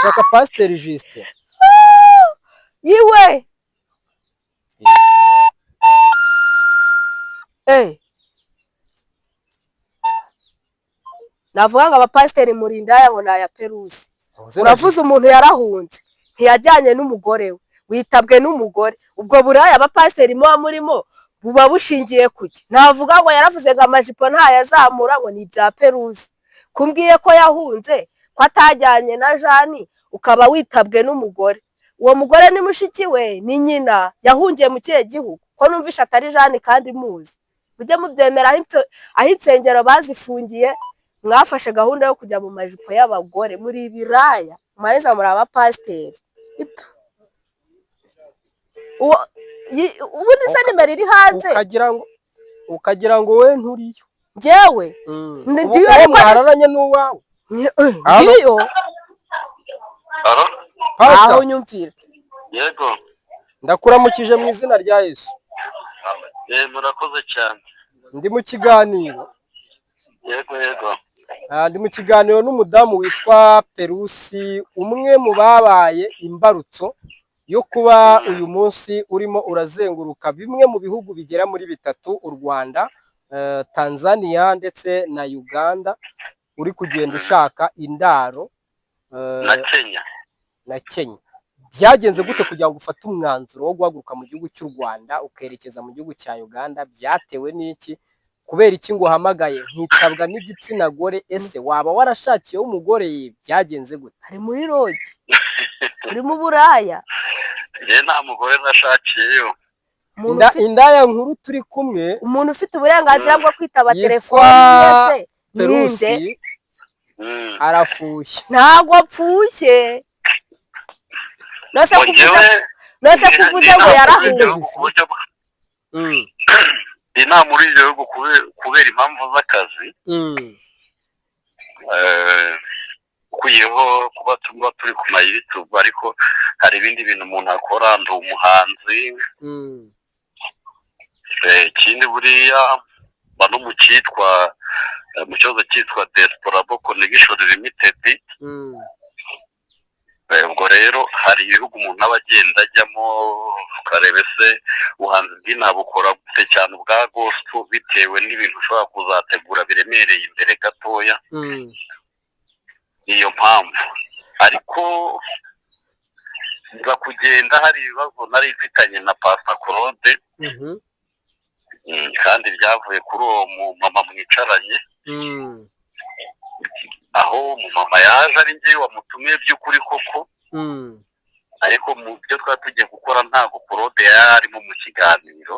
Ndashaka Pasiteri Justin. Yiwe. Eh. Navuga ngo abapasiteri muri indaya ngo ni aya Perusi. Uravuze umuntu yarahunze, ntiyajyanye n'umugore we, witabwe n'umugore. Ubwo buraya abapasiteri muba murimo buba bushingiye kuki? Navuga ngo yaravuze ngo amajipo ntayazamura ngo ni ibya Perusi. Kumbwiye ko yahunze, ko atajyanye na Jani, ukaba witabwe n'umugore. Uwo mugore ni mushiki we, ni nyina, yahungiye mu kihe gihugu? Ko numvishe atari Jani kandi muzi. Mujye mubyemera aho insengero bazifungiye, mwafashe gahunda yo kujya mu majipo y'abagore, muri ibiraya, mwareza muri abapasiteri. Ipfu. Ubundi se nimero iri hanze? Ukagira ngo we nturiyo. Njyewe? Ndiyo. Uwo Ariko mwararanye n'uwawe. Ndiyo. Alo? Pastor, aho nyumvira. Yego. Ndakuramukije mu izina rya Yesu. Murakoze cyane. Ndi mu kiganiro. Yego. Ndi mu kiganiro n'umudamu witwa Perusi, umwe mu babaye imbarutso yo kuba uyu munsi urimo urazenguruka bimwe mu bihugu bigera muri bitatu, u Rwanda, Tanzania ndetse na Uganda, uri kugenda ushaka indaro Na Kenya. Na Kenya. Byagenze gute kugira ngo ufate umwanzuro wo guhaguruka mu gihugu cy'u Rwanda ukerekeza mu gihugu cya Uganda? Byatewe n'iki? Kubera iki ngo uhamagaye nkitabwa n'igitsina gore? Ese waba warashakiyeho umugore? Byagenze gute? Ari muri lodge, uri mu buraya. Njye nta mugore nashakiyeyo. Umuntu Indaya nkuru turi kumwe umuntu ufite uburenganzira bwo kwitaba yitwa telefoni ye se ninde? Perusi arafushye. Ntabwo apfushye. Nose Ngo kuvuze njyewe nose kuvuze ngo yarahunze. Inama muri ibyo bihugu kubera impamvu z'akazi, ukuyeho kuba tuba turi ku ma YouTube, ariko hari ibindi bintu umuntu akora. Ndi umuhanzi. Ikindi buriya mba no mu cyitwa mu kibazo cyitwa Diaspora Connection Limited. Ubwo rero hari ibihugu umuntu aba agenda ajyamo, ukareba ese ubuhanzi bw'inaha bukora gute, cyane ubwa gospel, bitewe n'ibintu ushobora kuzategura biremereye imbere gatoya. Niyo mpamvu. Ariko nza kugenda hari ibibazo nari mfitanye na Pastor Claude, kandi byavuye kuri uwo mumama mwicaranye, aho umumama yaje ari njye wamutumiye by'ukuri koko, ariko mu byo twari tugiye gukora ntabwo Claude yari arimo mu kiganiro.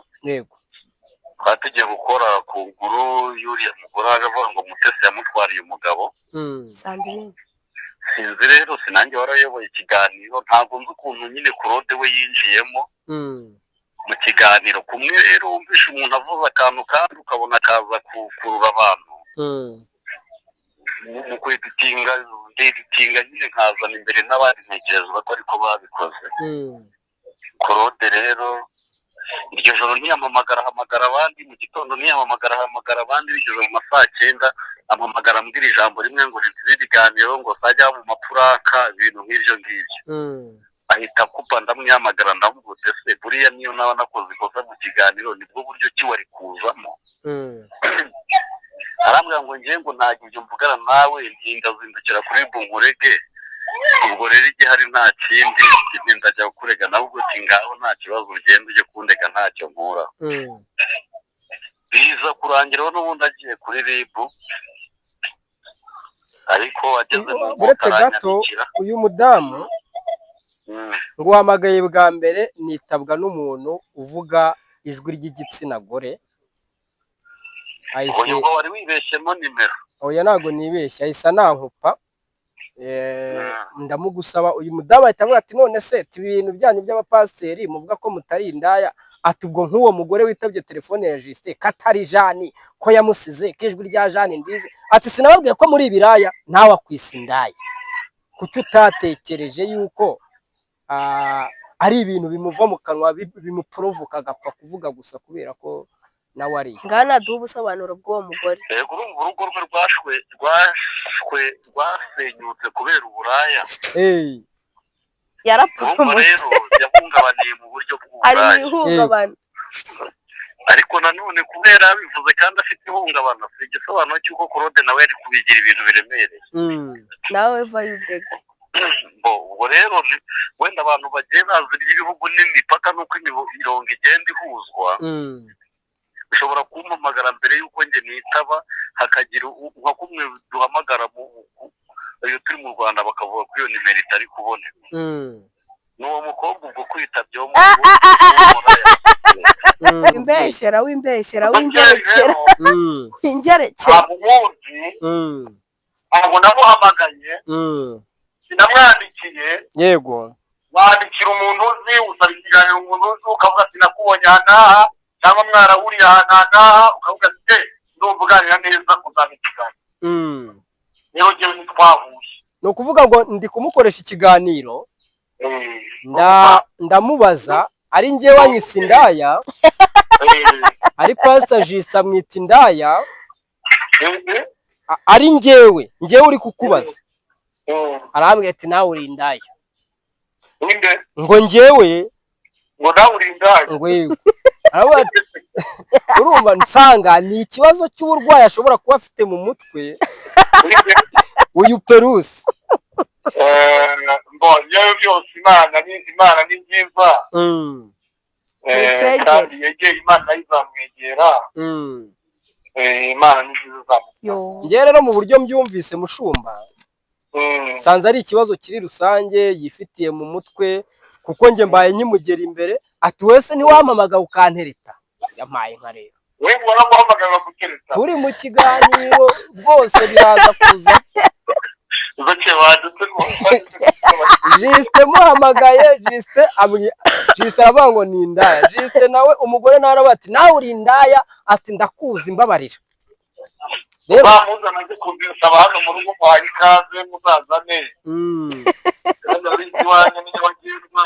Twari tugiye gukora ku nkuru y'uriya mugore waje avuga ngo Mutesi yamutwariye umugabo. Sandrine. Sinzi rero, sinanjye warayoboye ikiganiro, ntabwo nzi ukuntu nyine Claude we yinjiyemo mu kiganiro. Kumwe rero wumvishe umuntu avuze akantu kandi ukabona akaza gukurura abantu, mu kweditinga, ndeditinga nyine nkazana imbere n'abandi, ntekereza ko ariko babikoze. Claude rero iryo joro ntiyamamagara, ahamagara abandi. Mu gitondo ntiyamamagara, ahamagara abandi. Bigeze mu ma saa 9 ampamagara, ambwira ijambo rimwe ngo ntitire ibiganiro, ngo sajya mu mapuraka, ibintu nk'ibyo ngibyo. Ahita akupa. Ndamwihamagara, ndamuvuze: "Se buriya niyo naba nakoze ikosa mu kiganiro, nibwo buryo ki wari kuzamo?" Arambwira ngo ngiye ngo ntabwo ibyo mvugana nawe, ndazindukira kuri bunkurege. Ubwo rero igihari nta kindi, ndajya kurega nawe. Ubwo ati: "Ngaho nta kibazo, ugenda ujye kundega, ntacyo nkura." Biza kurangiraho n'ubundi agiye kuri RIB, ariko ageze mu nkoko Uretse gato, aranyandikira. uyu mudamu nguhamagaye bwa mbere nitabwa n'umuntu uvuga ijwi ry'igitsina gore, ahise Uyu ngo wari wibeshyemo nimero. Oya, ntabwo nibeshye, ahise anankupa. Ndamugusaba. Uyu mudamu ahita avuga ati: "None se ibintu byanyu by'abapasiteri muvuga ko mutari indaya?" Ati: "Ubwo nk'uwo mugore witabye telefone ya Justin katari Jani, ko yamusize, ko ijwi rya Jani ndize?" Ati: "Sinababwiye ko muri ibiraya? Nawe akwisa indaya. Kuki utatekereje yuko ari ibintu bimuva mu kanwa, bimuprovoka agapfa kuvuga gusa kubera ko Nawe ariyo. Ngana duhe ubusobanuro bw'uwo mugore. Yego, urumva urugo rwe rwasenyutse kubera uburaya. Urumva Yarapfumutse. rero yahungabaniye mu buryo Ari mu bw'uburaya. ihungabana. Ariko nanone kubera bivuze kandi afite ihungabana, si igisobanuro cy'uko Claude nawe yari kubigira ibintu biremereye. Nawe vayo ubwega. Bo, ubwo rero wenda abantu bagiye bazi iby'ibihugu n'imipaka n'uko imirongo igenda ihuzwa, ushobora kumpamagara mbere y'uko njye nitaba, hakagira nka kumwe duhamagara iyo turi mu Rwanda bakavuga ko iyo nimero itari kuboneka. N'uwo mukobwa ubwo kwitabye wo mu Imbeshyera w'imbeshyera w'ingerekera w'ingerekera. Ntabwo muzi, ntabwo namuhamagaye, sinamwandikiye. Wandikira umuntu uzi, usaba ikiganiro umuntu uzi, ukavuga ati nakubonye aha n'aha, cyangwa mwarahuriye aha n'aha n'aha, ukavuga ati eh, ndumva uganira neza, uzaba ikiganiro. Rero njyewe ntitwahuye. Ni ukuvuga ngo ndi kumukoresha ikiganiro, ndamubaza ari njyewe wanyise indaya, ari Pastor Justin amwita indaya, ari njyewe uri kukubaza. Arambwira ati nawe uri indaya. Ninde? Ngo njyewe. Ngo nawe uri indaya? Ngo yego. Aravuga ati urumva nsanga ni ikibazo cy'uburwayi ashobora kuba afite mu mutwe. Ninde? Uyu Perusi. Ngo yewe byose Imana ni nziza. Mwitsegere. Kandi yegeye Imana nayo izamwegera. Imana ni nziza, izamwegera. Yo. Njyewe rero mu buryo mbyumvise, mushumba, nsanze ari ikibazo kiri rusange yifitiye mu mutwe, kuko njye mbaye nkimugera imbere ati wese ntiwampamagaye ukantereta, yampaye inka rero. We waramuhamagara bagutereta? Turi mu kiganiro rwose, biraza kuza. Uzaciye wanditse rwose. Justin muhamagaye, Justin aravuga ngo ni indaya. Justin nawe, umugore nawe aravuga ati nawe uri indaya, ati ndakuzi, mbabarira rero. Bamuzana aje kunsaba hano mu rugo, muhaye ikaze, muzazane. Hano ari iwanyu ni nyabagendwa.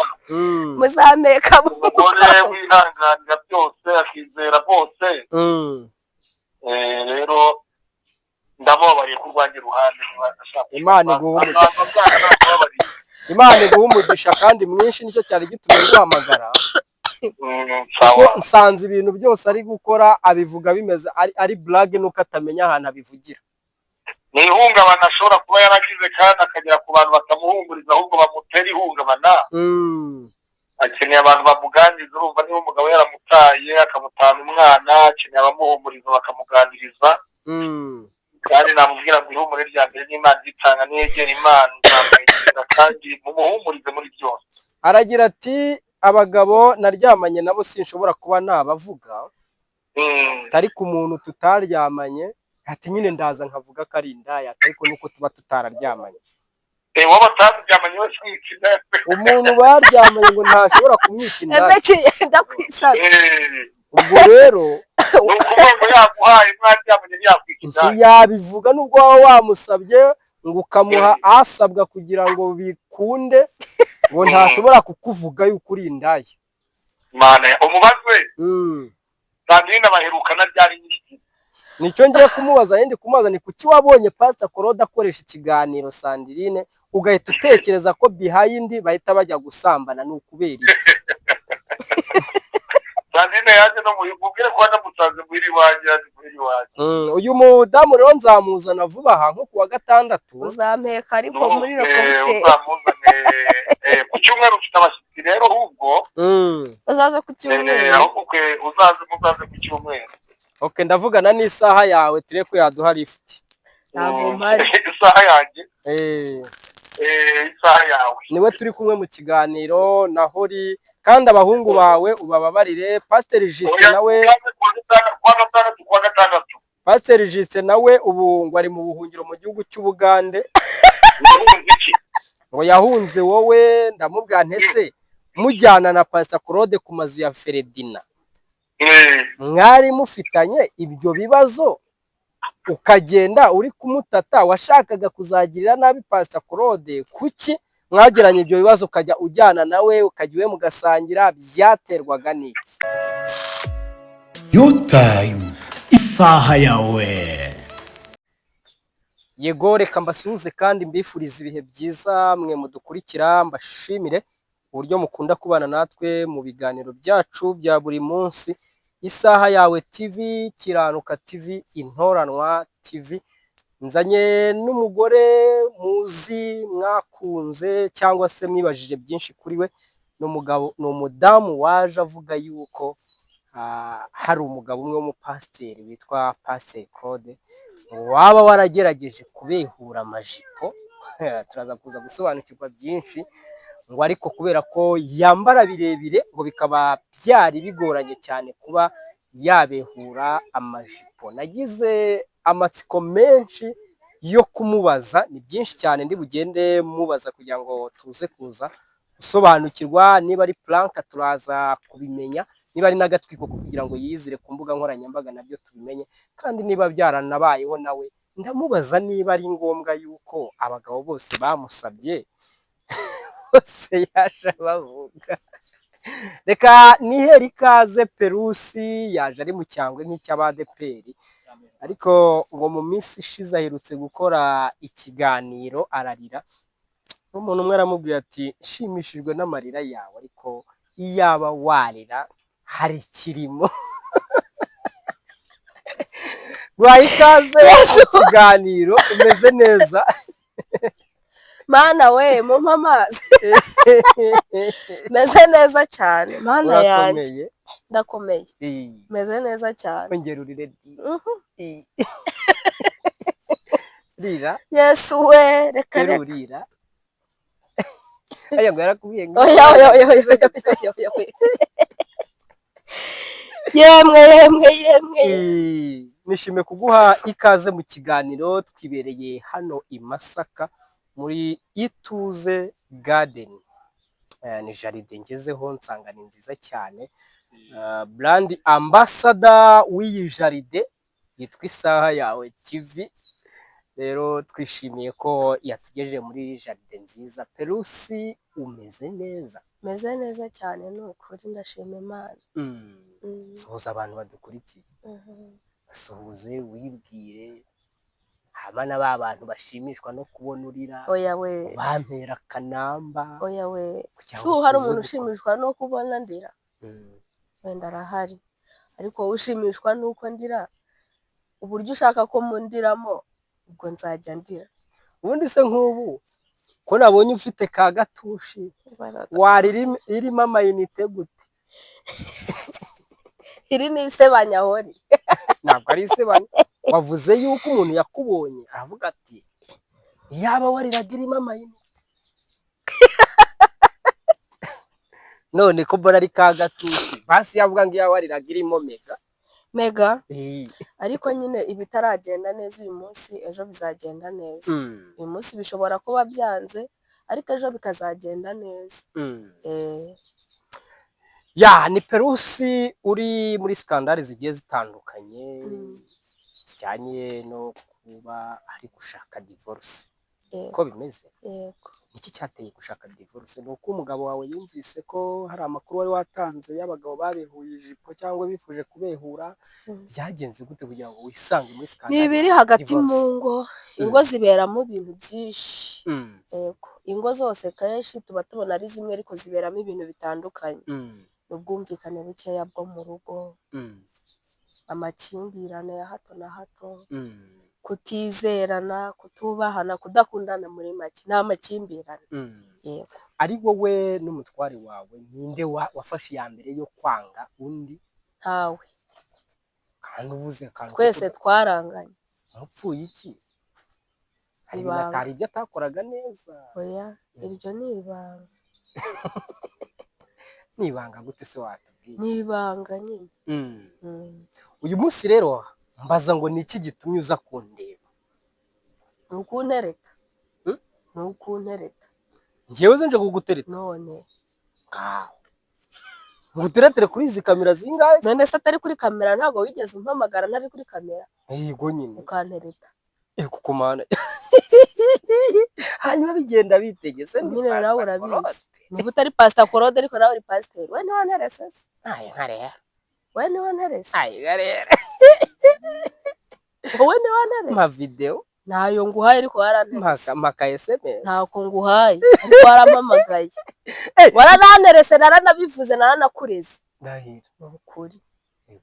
Muzameka. Umugore wihanganira byose, akizera bose. Rero ndamubabariye ku rwanjye ruhande niba ashaka. Imana iguhe umugisha. Umugisha. Imana iguhe umugisha kandi mwinshi, nicyo cyari gitumye nguhamagara, kuko Sawa. nsanze ibintu byose ari gukora abivuga bimeze ari blague, nuko atamenya ahantu abivugira. Ni ihungabana ashobora kuba yaragize kandi akagera ku bantu batamuhumuriza, ahubwo bamutera ihungabana. Akeneye abantu bamuganiriza. Urumva niba umugabo yaramutaye, akamutana umwana, akeneye abamuhumuriza bakamuganiriza. Kandi namubwira ngo ihumure rya mbere n'Imana itanga, niyegera Imana izamwegera, kandi mumuhumurize muri byose. Aragira ati abagabo naryamanye nabo sinshobora kuba nabavuga, ariko umuntu tutaryamanye, ati nyine ndaza nkavuga ko ari indaya, ariko nuko tuba tutararyamanye. Wowe bataryamanye wese umwita indaya? Umuntu baryamanye ngo ntashobora kumwita indaya. Ese ndakwisaba. Ubwo rero Ni ukuvuga ngo yaguhaye mwaryamanye ntiyakwita indaya? Ntiyabivuga nubwo waba wamusabye ngo ukamuha asabwa kugira ngo bikunde, ngo ntashobora kukuvuga yuko uri indaya. Mana ya umubaze. Sandrine baherukana ryari nyir'izina? Nicyo ngiye kumubaza, yindi kumubaza ni kuki wabonye Pastor Claude akoresha ikiganiro Sandrine ugahita utekereza ko behind bahita bajya gusambana, ni ukubera iki? Sandrine yaje no mubwire ko namusanze muhira iwanjye, yaje muhira iwanjye. Uyu mudamu rero nzamuzana vuba aha nko kuwa gatandatu. Uzampeka ariko muri rokomite. Uzamuzane ku cyumweru, ufite abashyitsi rero ahubwo. Uzaze ku cyumweru. Ahubwo uzaze, muzaze ku cyumweru. Okay, ndavugana n'isaha yawe turebe ko yaduha lift. Ntabwo mpari. Isaha yanjye? Isaha yawe. Niwe turi kumwe mu kiganiro na Hori, kandi abahungu bawe ubababarire. Pastor Justin Oya, nawe uzaze kuwa gatandatu, kuwa gatandatu, kuwa gatandatu. Pastor Justin nawe ubu ngo ari mu buhungiro mu gihugu cy'Ubugande. Wahunze iki? Ngo yahunze wowe. Ndamubwira ntese mujyana na Pastor Claude ku mazu ya Feredina, mwari mufitanye ibyo bibazo, ukagenda uri kumutata, washakaga kuzagirira nabi Pastor Claude. Kuki mwagiranye ibyo bibazo ukajya ujyana nawe, ukajya iwe mugasangira, byaterwaga n'iki? Your time. Isaha yawe. Yego, reka mbasuhuze kandi mbifurize ibihe byiza mwe mudukurikira, mbashimire uburyo mukunda kubana natwe mu biganiro byacu bya buri munsi. Isaha Yawe TV, Kiranuka TV, Intoranwa TV. Nzanye n'umugore muzi, mwakunze cyangwa se mwibajije byinshi kuri we. Ni umugabo, ni umudamu waje avuga yuko hari umugabo umwe w'umupasiteri witwa Pasiteri Claude waba waragerageje kubehura amajipo. Turaza kuza gusobanukirwa byinshi, ngo ariko kubera ko yambara birebire ngo bikaba byari bigoranye cyane kuba yabehura amajipo. Nagize amatsiko menshi yo kumubaza, ni byinshi cyane ndi bugende mubaza kugira ngo tuze kuza gusobanukirwa. Niba ari prank turaza kubimenya, niba ari n'agatwiko ko kugira ngo yiyizire ku mbuga nkoranyambaga nabyo tubimenye, kandi niba byaranabayeho nawe ndamubaza niba ari ngombwa yuko abagabo bose bamusabye bose yaje bavuga. Reka nihere ikaze Perusi, yaje ari mu cyangwe nk'icy'Abadeperi, ariko ngo mu minsi ishize aherutse gukora ikiganiro ararira, umuntu umwe aramubwira ati: "Nshimishijwe n'amarira yawe, ariko iyaba warira hari ikirimo." Guhaye ikaze mu kiganiro, umeze neza? Mana we, mumpe amazi. Meze neza cyane, Mana yanjye. Urakomeye? Ndakomeye, meze neza cyane. Ongera urire di. Rira. Yesu we, reka. Rero Reka. Urira aya ngo yarakubwiye ngo Oya, oya, oya, oya, oya, oya, oya, oya. Yemwe, yemwe, yemwe! Nishimiye kuguha ikaze mu kiganiro. Twibereye hano i Masaka muri Ituze Garden. Ni jardin ngezeho nsanga ni nziza cyane. Brand ambassador w'iyi jardin yitwa Isaha Yawe TV. Rero twishimiye ko yatugejeje muri jardin nziza. Perusi, umeze neza? Meze neza cyane, ni ukuri ndashima Imana. Suhuza abantu badukurikiye. Basuhuze, wibwire, hama na ba bantu bashimishwa no kubona urira Oya we! bampera akanamba Oya we! kugira Si ngo ubu hari tuze umuntu gukora. ushimishwa no kubona ndira? Wenda arahari, ariko wowe ushimishwa n'uko ndira, uburyo ushaka ko mundiramo, ubwo nzajya ndira. Ubundi se nk'ubu ko nabonye ufite ka gatushi, warira irimo amayinite gute? Iri ni isebanyahori. Ntabwo ari isebanya, wavuze yuko umuntu yakubonye aravuga ati: "Yaba wariraga irimo amayinite." None ko mbona ari ka gatushi, basi yavuga ngo iyaba wariraga irimo mega. Mega. Ariko nyine ibitaragenda neza uyu munsi, ejo bizagenda neza. Uyu munsi bishobora kuba byanze, ariko ejo bikazagenda neza. Ya, ni Perusi uri muri scandale zigiye zitandukanye zijyanye no kuba ari gushaka divorce. Uko bimeze? Yego. Iki cyateye gushaka divorce ni uko umugabo wawe yumvise ko hari amakuru wari watanze y'abagabo babehuye ijipo cyangwa bifuje kubehura? Byagenze gute kugira ngo wisange muri Ni scandale ibiri hagati divorce? mu ngo. Ingo ziberamo ibintu byinshi. Yego, ingo zose kenshi tuba tubona ari zimwe, ariko ziberamo ibintu bitandukanye. Ni ubwumvikane bukeya bwo mu rugo, amakimbirane ya hato na hato, kutizerana, kutubahana, kudakundana, muri make ni amakimbirane. Yego. Ari wowe n'umutware wawe, ninde wafashe iya mbere yo kwanga undi? Ntawe. Kandi uvuze akantu ko Twese twaranganye. Mupfuye iki? Hari ibintu Ibanga. atari ibyo atakoraga neza? Oya, iryo ni ibanga. Ni ibanga gute se watubwiye? Ni ibanga nyine. Uyu munsi rero mbaza ngo ni iki gitumye uza kundeba? Ni ukuntereta. Hmm? Ni ukuntereta. Njyewe nje kugutereta? None? Ngaho nguteretere kuri izi kamera zingahe se? None se atari kuri kamera? Ntabwo wigeze umpamagara ntari kuri kamera? Yego nyine. Ukantereta. Kuko Mana, hanyuma bigenda bitegese? Nyine nawe urabizi, niba utari Pasita Claude ariko nawe uri pasiteri, we ntiwanterese se? Ntaye nka rero. Wowe niwe nterese. Ayiga rero. Wowe niwe nterese. Mpa videwo. Ntayo nguhaye, ariko waranterese. Mpa ka SMS. Ntako nguhaye, ariko warampamagaye, warananterese, naranabivuze, naranakureze. Ndahira. Ni ukuri.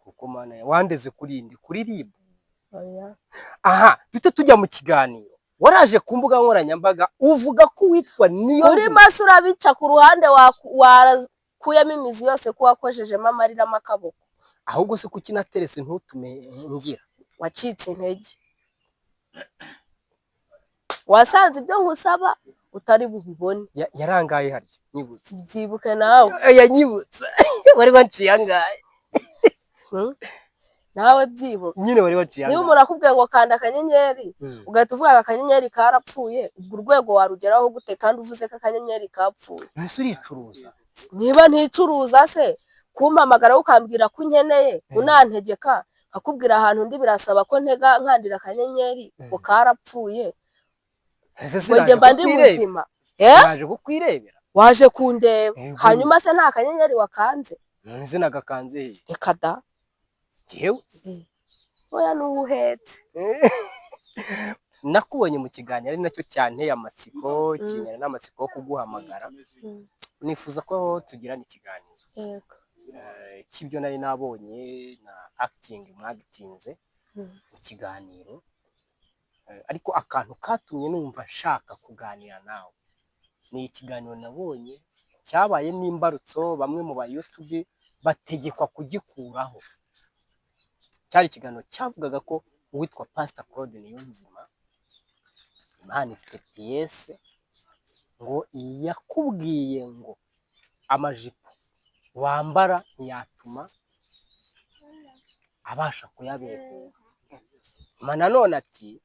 Kuko Mana, wandeze kuri indi kuri RIB. Oya. Aha duhite tujya mu kiganiro. Waraje ku mbuga nkoranyambaga uvuga ko witwa niyo Uri maso, urabica ku ruhande, wakuyemo imizi yose ko wakojejemo amariramo akaboko. Ahubwo se kuki naterese ntutume ngira? Wacitse intege, wasanze ibyo nkusaba utari bubibone. Yarangaye harya nyibutse? Byibuke nawe. Yanyibutse, wari wanciye angahe? Nawe byibuke. Nyine wari waciye Niba angahe? umuntu akubwiye ngo kanda akanyenyeri, ugahita uvuga ngo akanyenyeri karapfuye, ubwo urwego warugeraho gute kandi uvuze ko akanyenyeri kapfuye? Ese uricuruza? Niba nticuruza se, kumpamagara ukambwira ko unkeneye, unantegeka, nkakubwira ahantu ndi, birasaba ko ntega nkandira akanyenyeri ngo karapfuye? Ese Ngo sinaje njye mba ndi kukwirebera? muzima, eh? Naje kukwirebera. Waje kundeba? Yego. Hanyuma se nta kanyenyeri wakanze? None se nagakanze he? Reka da. Jyewe? Oya, n'uwo uhetse. Nakubonye mu kiganiro, ari nacyo cyanteye amatsiko, kinyana n'amatsiko yo kuguhamagara, nifuza ko tugirana ikiganiro cy'ibyo nari nabonye na acting mwagitinze mu kiganiro. Ariko akantu katumye numva nshaka kuganira nawe ni ikiganiro nabonye cyabaye n'imbarutso, bamwe mu ba YouTube bategekwa kugikuraho. Cyari ikiganiro cyavugaga ko uwitwa Pastor Claude Niyonzima, Imana ifite piyese, ngo yakubwiye ngo amajipo wambara ntiyatuma abasha kuyabegura. Nyuma nanone ati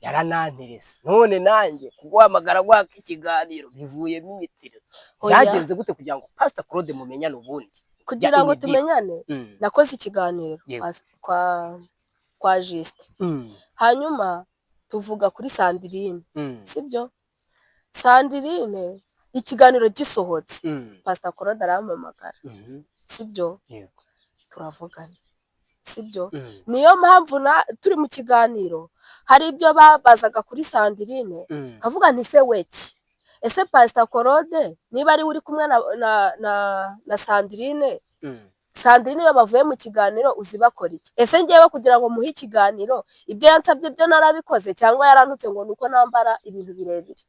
yarananterese, none nanjye kuguhamagara gwaka ikiganiro bivuyemo imitiro. Oya. Byagenze gute kugira ngo Pastor Claude mumenyane ubundi? Kugira ngo Inidip. tumenyane, nakoze ikiganiro kwa Justin, hanyuma tuvuga kuri Sandrine. Sibyo, Sandrine, ikiganiro gisohotse, Pastor Claude arampamagara. Sibyo? Yego. Turavugana, sibyo? Niyo mpamvu na turi mu kiganiro hari ibyo babazaga kuri Sandrine, nkavuga nti se weki, ese Pastor Claude niba ari we uri kumwe na Sandrine, Sandrine iyo bavuye mu kiganiro uzi bakora iki? Ese ngewe kugira ngo muhe ikiganiro, ibyo yansabye byo narabikoze, cyangwa yarantutse ngo ni uko nambara ibintu birebire?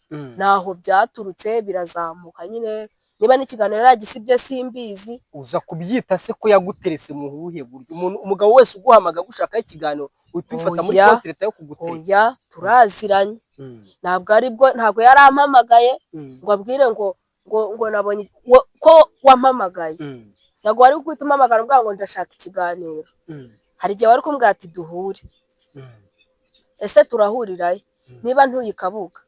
Naho byaturutse birazamuka nyine. Niba n'ikiganiro yaragisibye simbizi. Uza kubyita se ko yaguterese mu buhe buryo? Umuntu, umugabo wese uguhamaga gushakaho ikiganiro uhita ubifata muri Oya. contrat yo kugutereta? Oya, turaziranye. Ntabwo aribwo, ntabwo yarampamagaye ngo abwire ngo nabonye ko wampamagaye. Ntabwo wari guhita umpamagara umbwira ngo ndashaka ikiganiro. Hari igihe wari kumbwira ati duhure. Ese turahurirahe niba ntuye i Kabuga,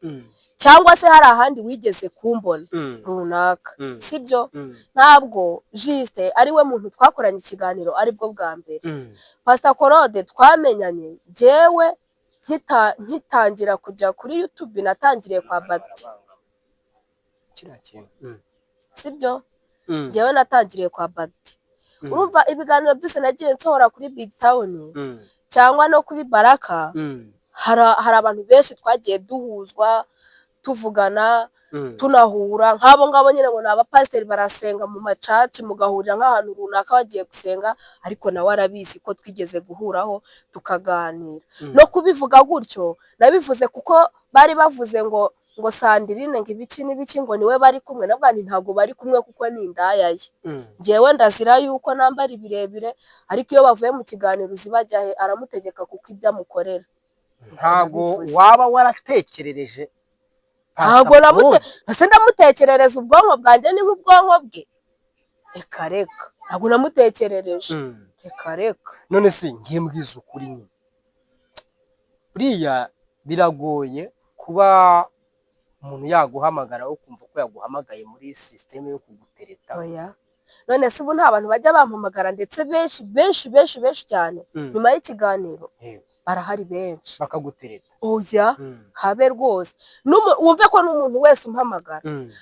cyangwa se hari ahandi wigeze kumbona runaka? Sibyo? Ntabwo Justin ari we muntu twakoranye ikiganiro aribwo bwa mbere. Pastor Claude twamenyanye jyewe nkitangira kujya kuri YouTube, natangiriye kwa Bagiti. Kiriya kintu. Sibyo? Njyewe natangiriye kwa Bagiti. Urumva, ibiganiro byose nagiye nsohora kuri Big Town cyangwa no kuri Baraka, hari abantu benshi twagiye duhuzwa, tuvugana, tunahura, nk'abo ngabo nyine ngo ni abapasiteri barasenga mu macaci, mugahurira nk'ahantu runaka bagiye gusenga, ariko nawe arabizi ko twigeze guhuraho tukaganira. No kubivuga gutyo nabivuze kuko bari bavuze ngo Sandrine ngo ibiki n'ibiki, ngo niwe bari kumwe. Nabwo nti ntabwo bari kumwe kuko ni indaya ye. Njyewe ndazira yuko nambara ibirebire, ariko iyo bavuye mu kiganiro uzi bajya he? Aramutegeka kuko ibyo amukorera. Ntago Nabivuze. waba waratekerereje Ntabwo Pastor namute Claude? Ese ndamutekerereza? Ubwonko bwanjye ni nk'ubwonko bwe? Reka reka, ntabwo namutekerereje. Reka reka. None se ngiye mbwiza ukuri nyine, buriya biragoye kuba umuntu yaguhamagara ukumva ko yaguhamagaye muri sisiteme yo kugutereta. Oya, none se ubu nta bantu bajya bampamagara, ndetse benshi benshi benshi benshi cyane, nyuma y'ikiganiro? Barahari benshi. Bakagutereta. Oya, habe rwose. Wumve ko n'umuntu wese umpamagara,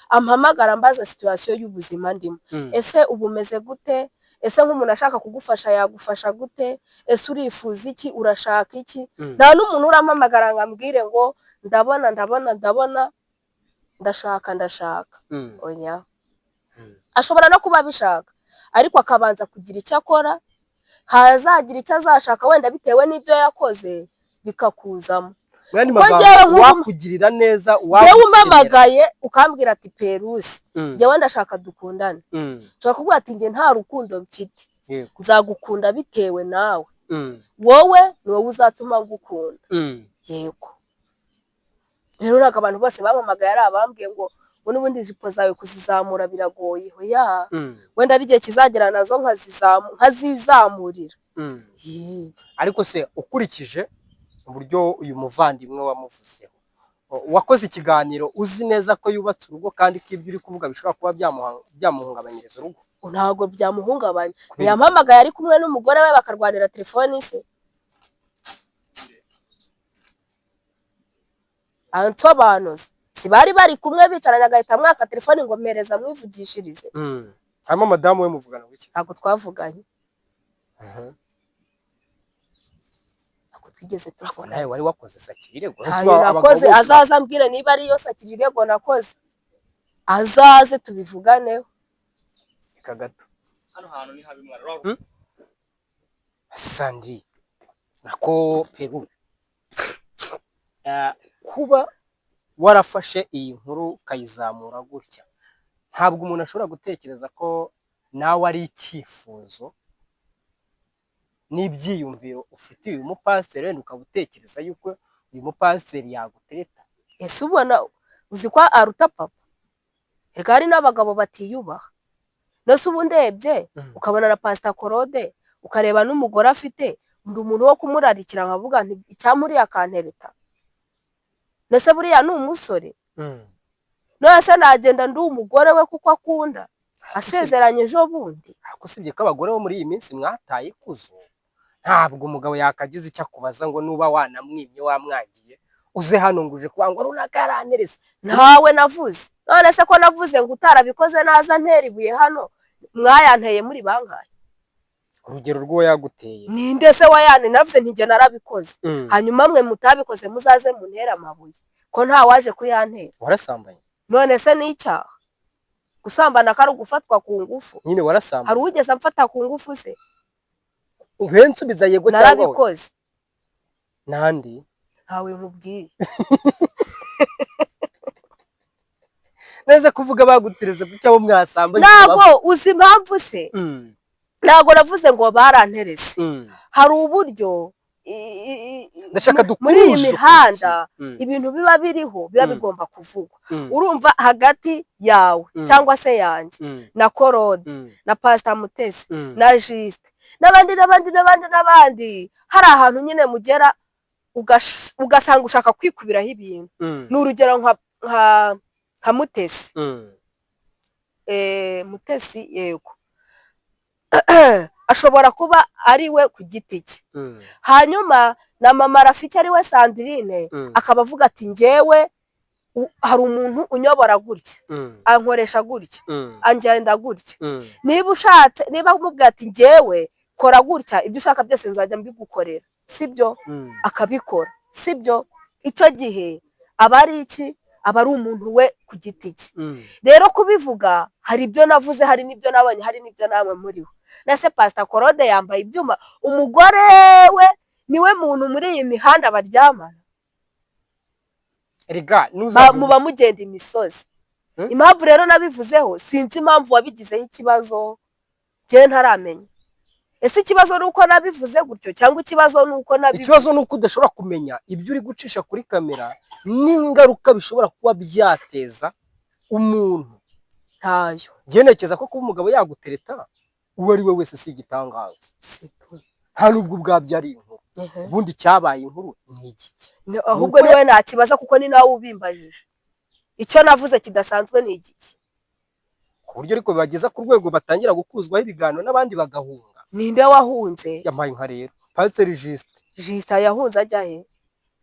ampamagara ambaza situation y'ubuzima ndimo. Ese ubu umeze gute? Ese nk'umuntu ashaka kugufasha yagufasha gute? Ese urifuza iki? Urashaka iki? Nta n'umuntu urampamagara ngo ambwire ngo ndabona, ndabona, ndabona, ndashaka, ndashaka. Oya. Ashobora no kuba abishaka, ariko akabanza kugira icyo akora, hazagira icyo azashaka wenda bitewe n'ibyo yakoze bikakuzamo. Mu yandi Kuko magambo, njyewe uwakugirira neza, njyewe uwagukenera. Umpamagaye ukambwira ati: "Perusi, njyewe ndashaka dukundane," nshobora kuvuga ati: "Njye nta rukundo mfite, nzagukunda bitewe nawe. Wowe ni wowe uzatuma ngukunda." Yego, rero ntabwo abantu bose bampamagaye ari abambwiye ngo n'ubundi ijipo zawe kuzizamura biragoye. Oya, wenda ari igihe kizagera nazo nkazizamurira. Yee. Ariko se ukurikije uburyo uyu muvandimwe wamuvuzeho, wakoze ikiganiro uzi neza ko yubatse urugo, kandi ko ibyo uri kuvuga bishobora kuba byamuhungabanyiriza urugo? Ntabwo byamuhungabanya. Kubera iki? Ntiyampamagaye ari kumwe n'umugore we bakarwanira telefoni se? Ansobanuze, si bari bari kumwe bicaranye, agahita amwaka telefoni ngo mpereza amwivugishirize? Hanyuma madamu we muvugana wiki? Ntabwo twavuganye, ntabwo twigeze tuvugana. Nawe wari wakoze sakirirego. Ntayo nakoze. Azaze ambwire niba ariyo sakirirego nakoze, azaze tubivuganeho. Reka gato. Hano hantu ni habi mwana. Sandi nako Peru, kuba warafashe iyi nkuru ukayizamura gutya, ntabwo umuntu ashobora gutekereza ko nawe ari icyifuzo n'ibyiyumviro ufitiye uyu mupasiteri, wenda ukaba utekereza yuko uyu mupasiteri yagutereta? Ese ubona uzi ko aruta papa? Reka, hari n'abagabo batiyubaha. Nose ubu ndebye, ukabona na Pasita Korode, ukareba n'umugore afite, ndi umuntu wo kumurarikira nkavuga nti icyamuriye akantereta? Nose buriya ni umusore? None se nagenda ndi umugore we kuko akunda asezeranye ejo bundi? Ariko usibye ko abagore bo muri iyi minsi mwataye ikuzo, ntabwo umugabo yakagize icyo akubaza ngo nuba wanamwimye, wamwangiye, uze hano ngo uje kuba ngo runaka yaranterese. Ntawe navuze. None se ko navuze ngo utarabikoze naza ntera ibuye hano, mwayanteye muri bangahe? Urugero rw'uwo yaguteye. Ninde se wayane? Navuze nti njye narabikoze, hanyuma mwe mutabikoze muzaze muntere amabuye. Ko nta waje kuyantera? Warasambanye? None se ni icyaha gusambana, ko ari ugufatwa ku ngufu? Nyine Hari warasambanye? uwigeze amfata ku ngufu se? Uhe nsubiza yego cyangwa oya. Narabikoze. Nandi? Ntawe nkubwiye. Neza kuvuga bagutereze ku cyabo mwasambanye? Ntabwo uzi impamvu se? Ntabwo navuze ngo baranterese. Hari uburyo Ndashaka muri iyi dukuje. mihanda ibintu biba biriho biba bigomba kuvugwa. Urumva hagati yawe cyangwa se yanjye na Korode na Pasita Mutesi na Jisite n'abandi n'abandi n'abandi n'abandi, hari ahantu nyine mugera ugasanga ushaka kwikubiraho ibintu. Ni urugero nka Mutesi, Mutesi yego ashobora kuba ari we ku giti cye, hanyuma na mama Rafiki ari we Sandrine akaba avuga ati: "Njyewe hari umuntu unyobora gutya, ankoresha gutya, angenda gutya." Niba ushatse, niba umubwira ati: "Njyewe kora gutya, ibyo ushaka byose nzajya mbigukorera," sibyo? Akabikora, sibyo? Icyo gihe aba ari iki? Aba ari umuntu we ku giti cye. Rero kubivuga, hari ibyo navuze, hari n'ibyo nabonye, hari n'ibyo namwe muriho. Na se Pasita Korode yambaye ibyuma, umugore we niwe muntu muri iyi mihanda baryamana? Erega nuza Muba mugenda imisozi. Impamvu rero nabivuzeho, sinzi impamvu wabigizeho ikibazo, njyewe ntaramenya. Ese ikibazo ni uko nabivuze gutyo, cyangwa ikibazo ni uko nabivuze? Ikibazo ni uko udashobora kumenya ibyo uri gucisha kuri kamera n'ingaruka bishobora kuba byateza umuntu. Ntayo. Njye ntekereza ko kuba umugabo yagutereta uwo ari we wese si igitangaza. Si tu. Nta n'ubwo ubwabyo ari inkuru. Ubundi cyabaye inkuru ni igiki? Ahubwo niwe nakibaza, kuko ni nawe ubimbajije. Icyo navuze kidasanzwe ni igiki? Ku buryo ariko bibageza ku rwego batangira gukuzwaho ibiganiro n'abandi bagahunga. Ninde wahunze? Yampaye inka rero, Pasiteri Jisite. Jisita yahunze ajya he?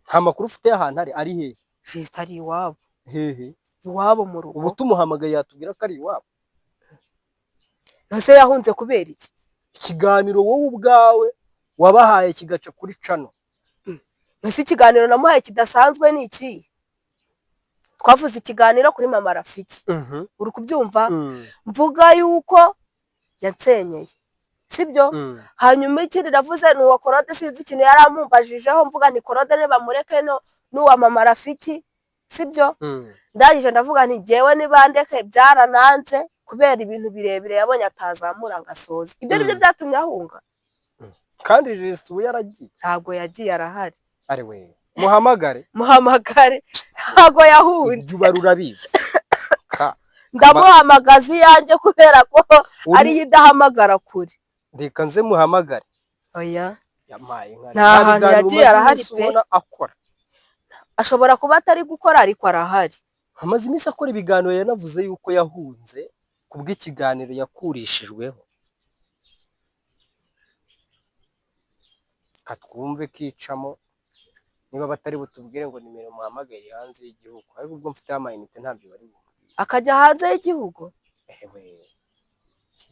Nta makuru ufite y'ahantu ari hehe? Justin ari iwabo. Hehe? Iwabo mu rugo. Ubu tumuhamagaye yatubwira ko ari iwabo? Ese yahunze kubera iki? Ikiganiro wowe ubwawe wabahaye kigaca kuri channel. Ese ikiganiro namuhaye kidasanzwe ni iki? Twavuze ikiganiro kuri Mama Rafiki, uri kubyumva? Mvuga yuko yansenyeye, sibyo? Hanyuma ikindi navuze ni uwa Korode, sinzi ikintu yari amumbajijeho, mvuga nti Korode nibamureke no n'uwa Mama Rafiki, sibyo? Ndangije ndavuga nti jyewe nibandeke, byarananze kubera ibintu birebire yabonye atazamura ngo asoze. Ibyo nibyo byatumye ahunga. Kandi Justin ubu yaragiye? Ntabwo yagiye, arahari. Ari we muhamagare. Muhamagare, ntabwo yahunze. Ibyo ubara urabizi. Ndamuhamagaza iyanjye kubera ko ariyo idahamagara kure. Reka nze muhamagare. Oya. Yampaye inka. Nta hantu biganiro yagiye, umaze arahari iminsi pe. ubona akora. Ashobora kuba atari gukora ariko arahari. Amaze iminsi akora ibiganiro, yanavuze yuko yahunze kubw'ikiganiro yakurishijweho. Katwumve kicamo niba batari butubwire ngo nimero muhamagaye hanze y'igihugu, ariko ubwo mfite amayinite ntabyo bari bumubwire. Akajya hanze y'igihugu? Ewe.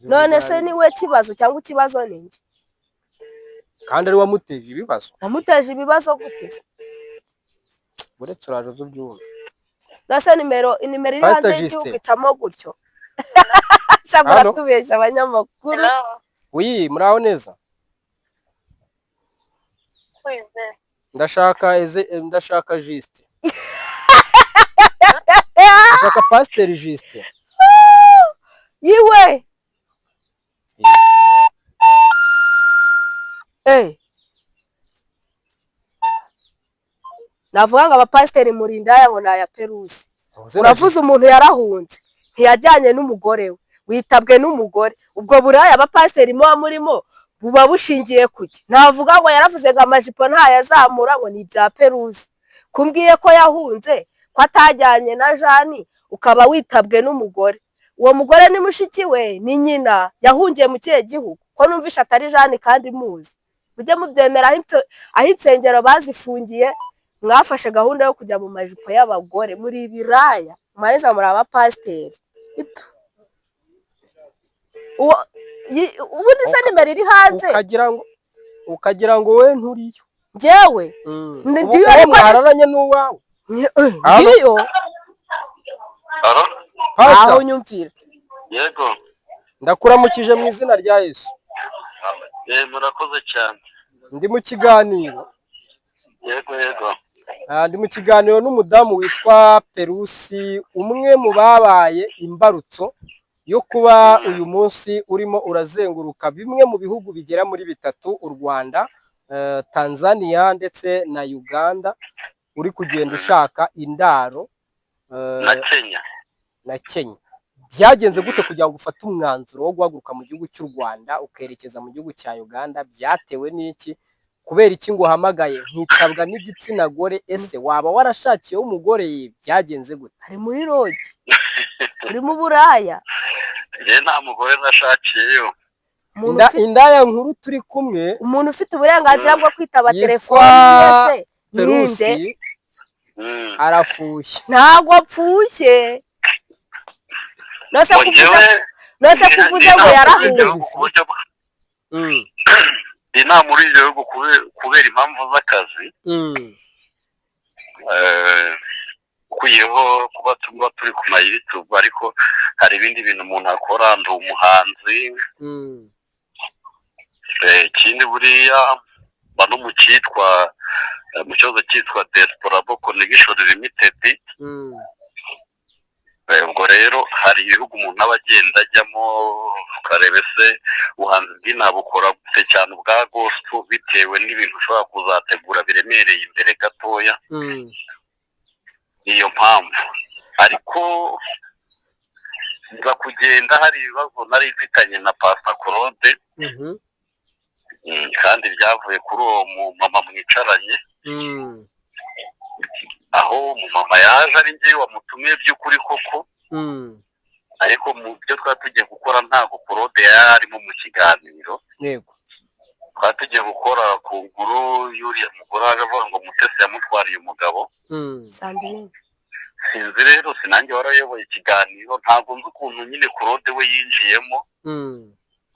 None se niwe kibazo cyangwa ikibazo ni njye? Kandi ari wamuteje ibibazo. Namuteje ibibazo gute se? Uretse uraje uze ubyumve. Nase nimero iri Pastor hanze y'igihugu Justin. icamo gutyo. Shaka Halo? tubeshya abanyamakuru. Oui, muraho neza. Ndashaka eze, ndashaka Justin. Ndashaka Pastor Justin. Yiwe. Navuga ngo abapasiteri murinda ngo ni aya Perusi. Uravuze umuntu yarahunze, ntiyajyanye n'umugore we, witabwe n'umugore. Ubwo buraya abapasiteri muba murimo buba bushingiye kuki? Navuga ngo yaravuze ngo amajipo ntayazamura ngo ni ibya Perusi. Kumbwiye ko yahunze, ko atajyanye na Jani, ukaba witabwe n'umugore. Uwo mugore ni mushiki we, ni nyina, yahungiye mu kihe gihugu? Ko numvisha atari Jani kandi muzi. Mujye mubyemera, aho insengero bazifungiye mwafashe gahunda yo kujya mu majipo y'abagore, muri ibiraya, mwareza muri abapasiteri. Ubundi se nimero iri hanze? Ukagira ngo we nturiyo. Njyewe Ndiyo, ariko mwararanye n'uwawe. Ndiyo. Aho nyumvira. Yego. Ndakuramukije mu izina rya Yesu. Murakoze cyane. Ndi mu kiganiro. Yego yego. Ndi mu kiganiro n'umudamu witwa Perusi, umwe mu babaye imbarutso yo kuba uyu munsi urimo urazenguruka bimwe mu bihugu bigera muri bitatu, u Rwanda, Tanzania ndetse na Uganda, uri kugenda ushaka indaro na Kenya. Byagenze gute kugira ngo ufate umwanzuro wo guhaguruka mu gihugu cy'u Rwanda ukerekeza mu gihugu cya Uganda? Byatewe n'iki? Kubera iki ngo uhamagaye nkitabwa n'igitsina gore? Ese waba warashakiyeho umugore? Byagenze gute? Ari muri rogi, uri mu buraya. Njye nta mugore nashakiyeyo. Indaya nkuru turi kumwe, umuntu ufite uburenganzira bwo kwitaba telefone yese ninde? Arafushye. Ntabwo apfushye. Nose kuvuze ngo yarahunze. Inama muri ibyo bihugu kubera impamvu z'akazi, ukuyeho kuba tuba turi ku YouTube, ariko hari ibindi bintu umuntu akora. Ndi umuhanzi, ikindi buriya mba no mu cyitwa mu kibazo cyitwa Diaspora Connection Limited. Ubwo rero hari ibihugu umuntu aba agenda ajyamo ukareba ese ubuhanzi bw'inaha bukora gute, cyane ubwa gospel, bitewe n'ibintu ushobora kuzategura biremereye imbere gatoya. Niyo mpamvu ariko nza kugenda hari ibibazo nari mfitanye na Pastor Claude, kandi byavuye kuri uwo mumama mwicaranye, aho umumama yaje ari njye wamutumiye by'ukuri koko, ariko mu byo twari tugiye gukora ntabwo Claude yari arimo mu kiganiro. Yego. Twari tugiye gukora ku nkuru y'uriya mugore waje avuga ngo Mutesi yamutwariye umugabo. Sandrine. Sinzi rero, sinanjye warayoboye ikiganiro, ntabwo nzi ukuntu nyine Claude we yinjiyemo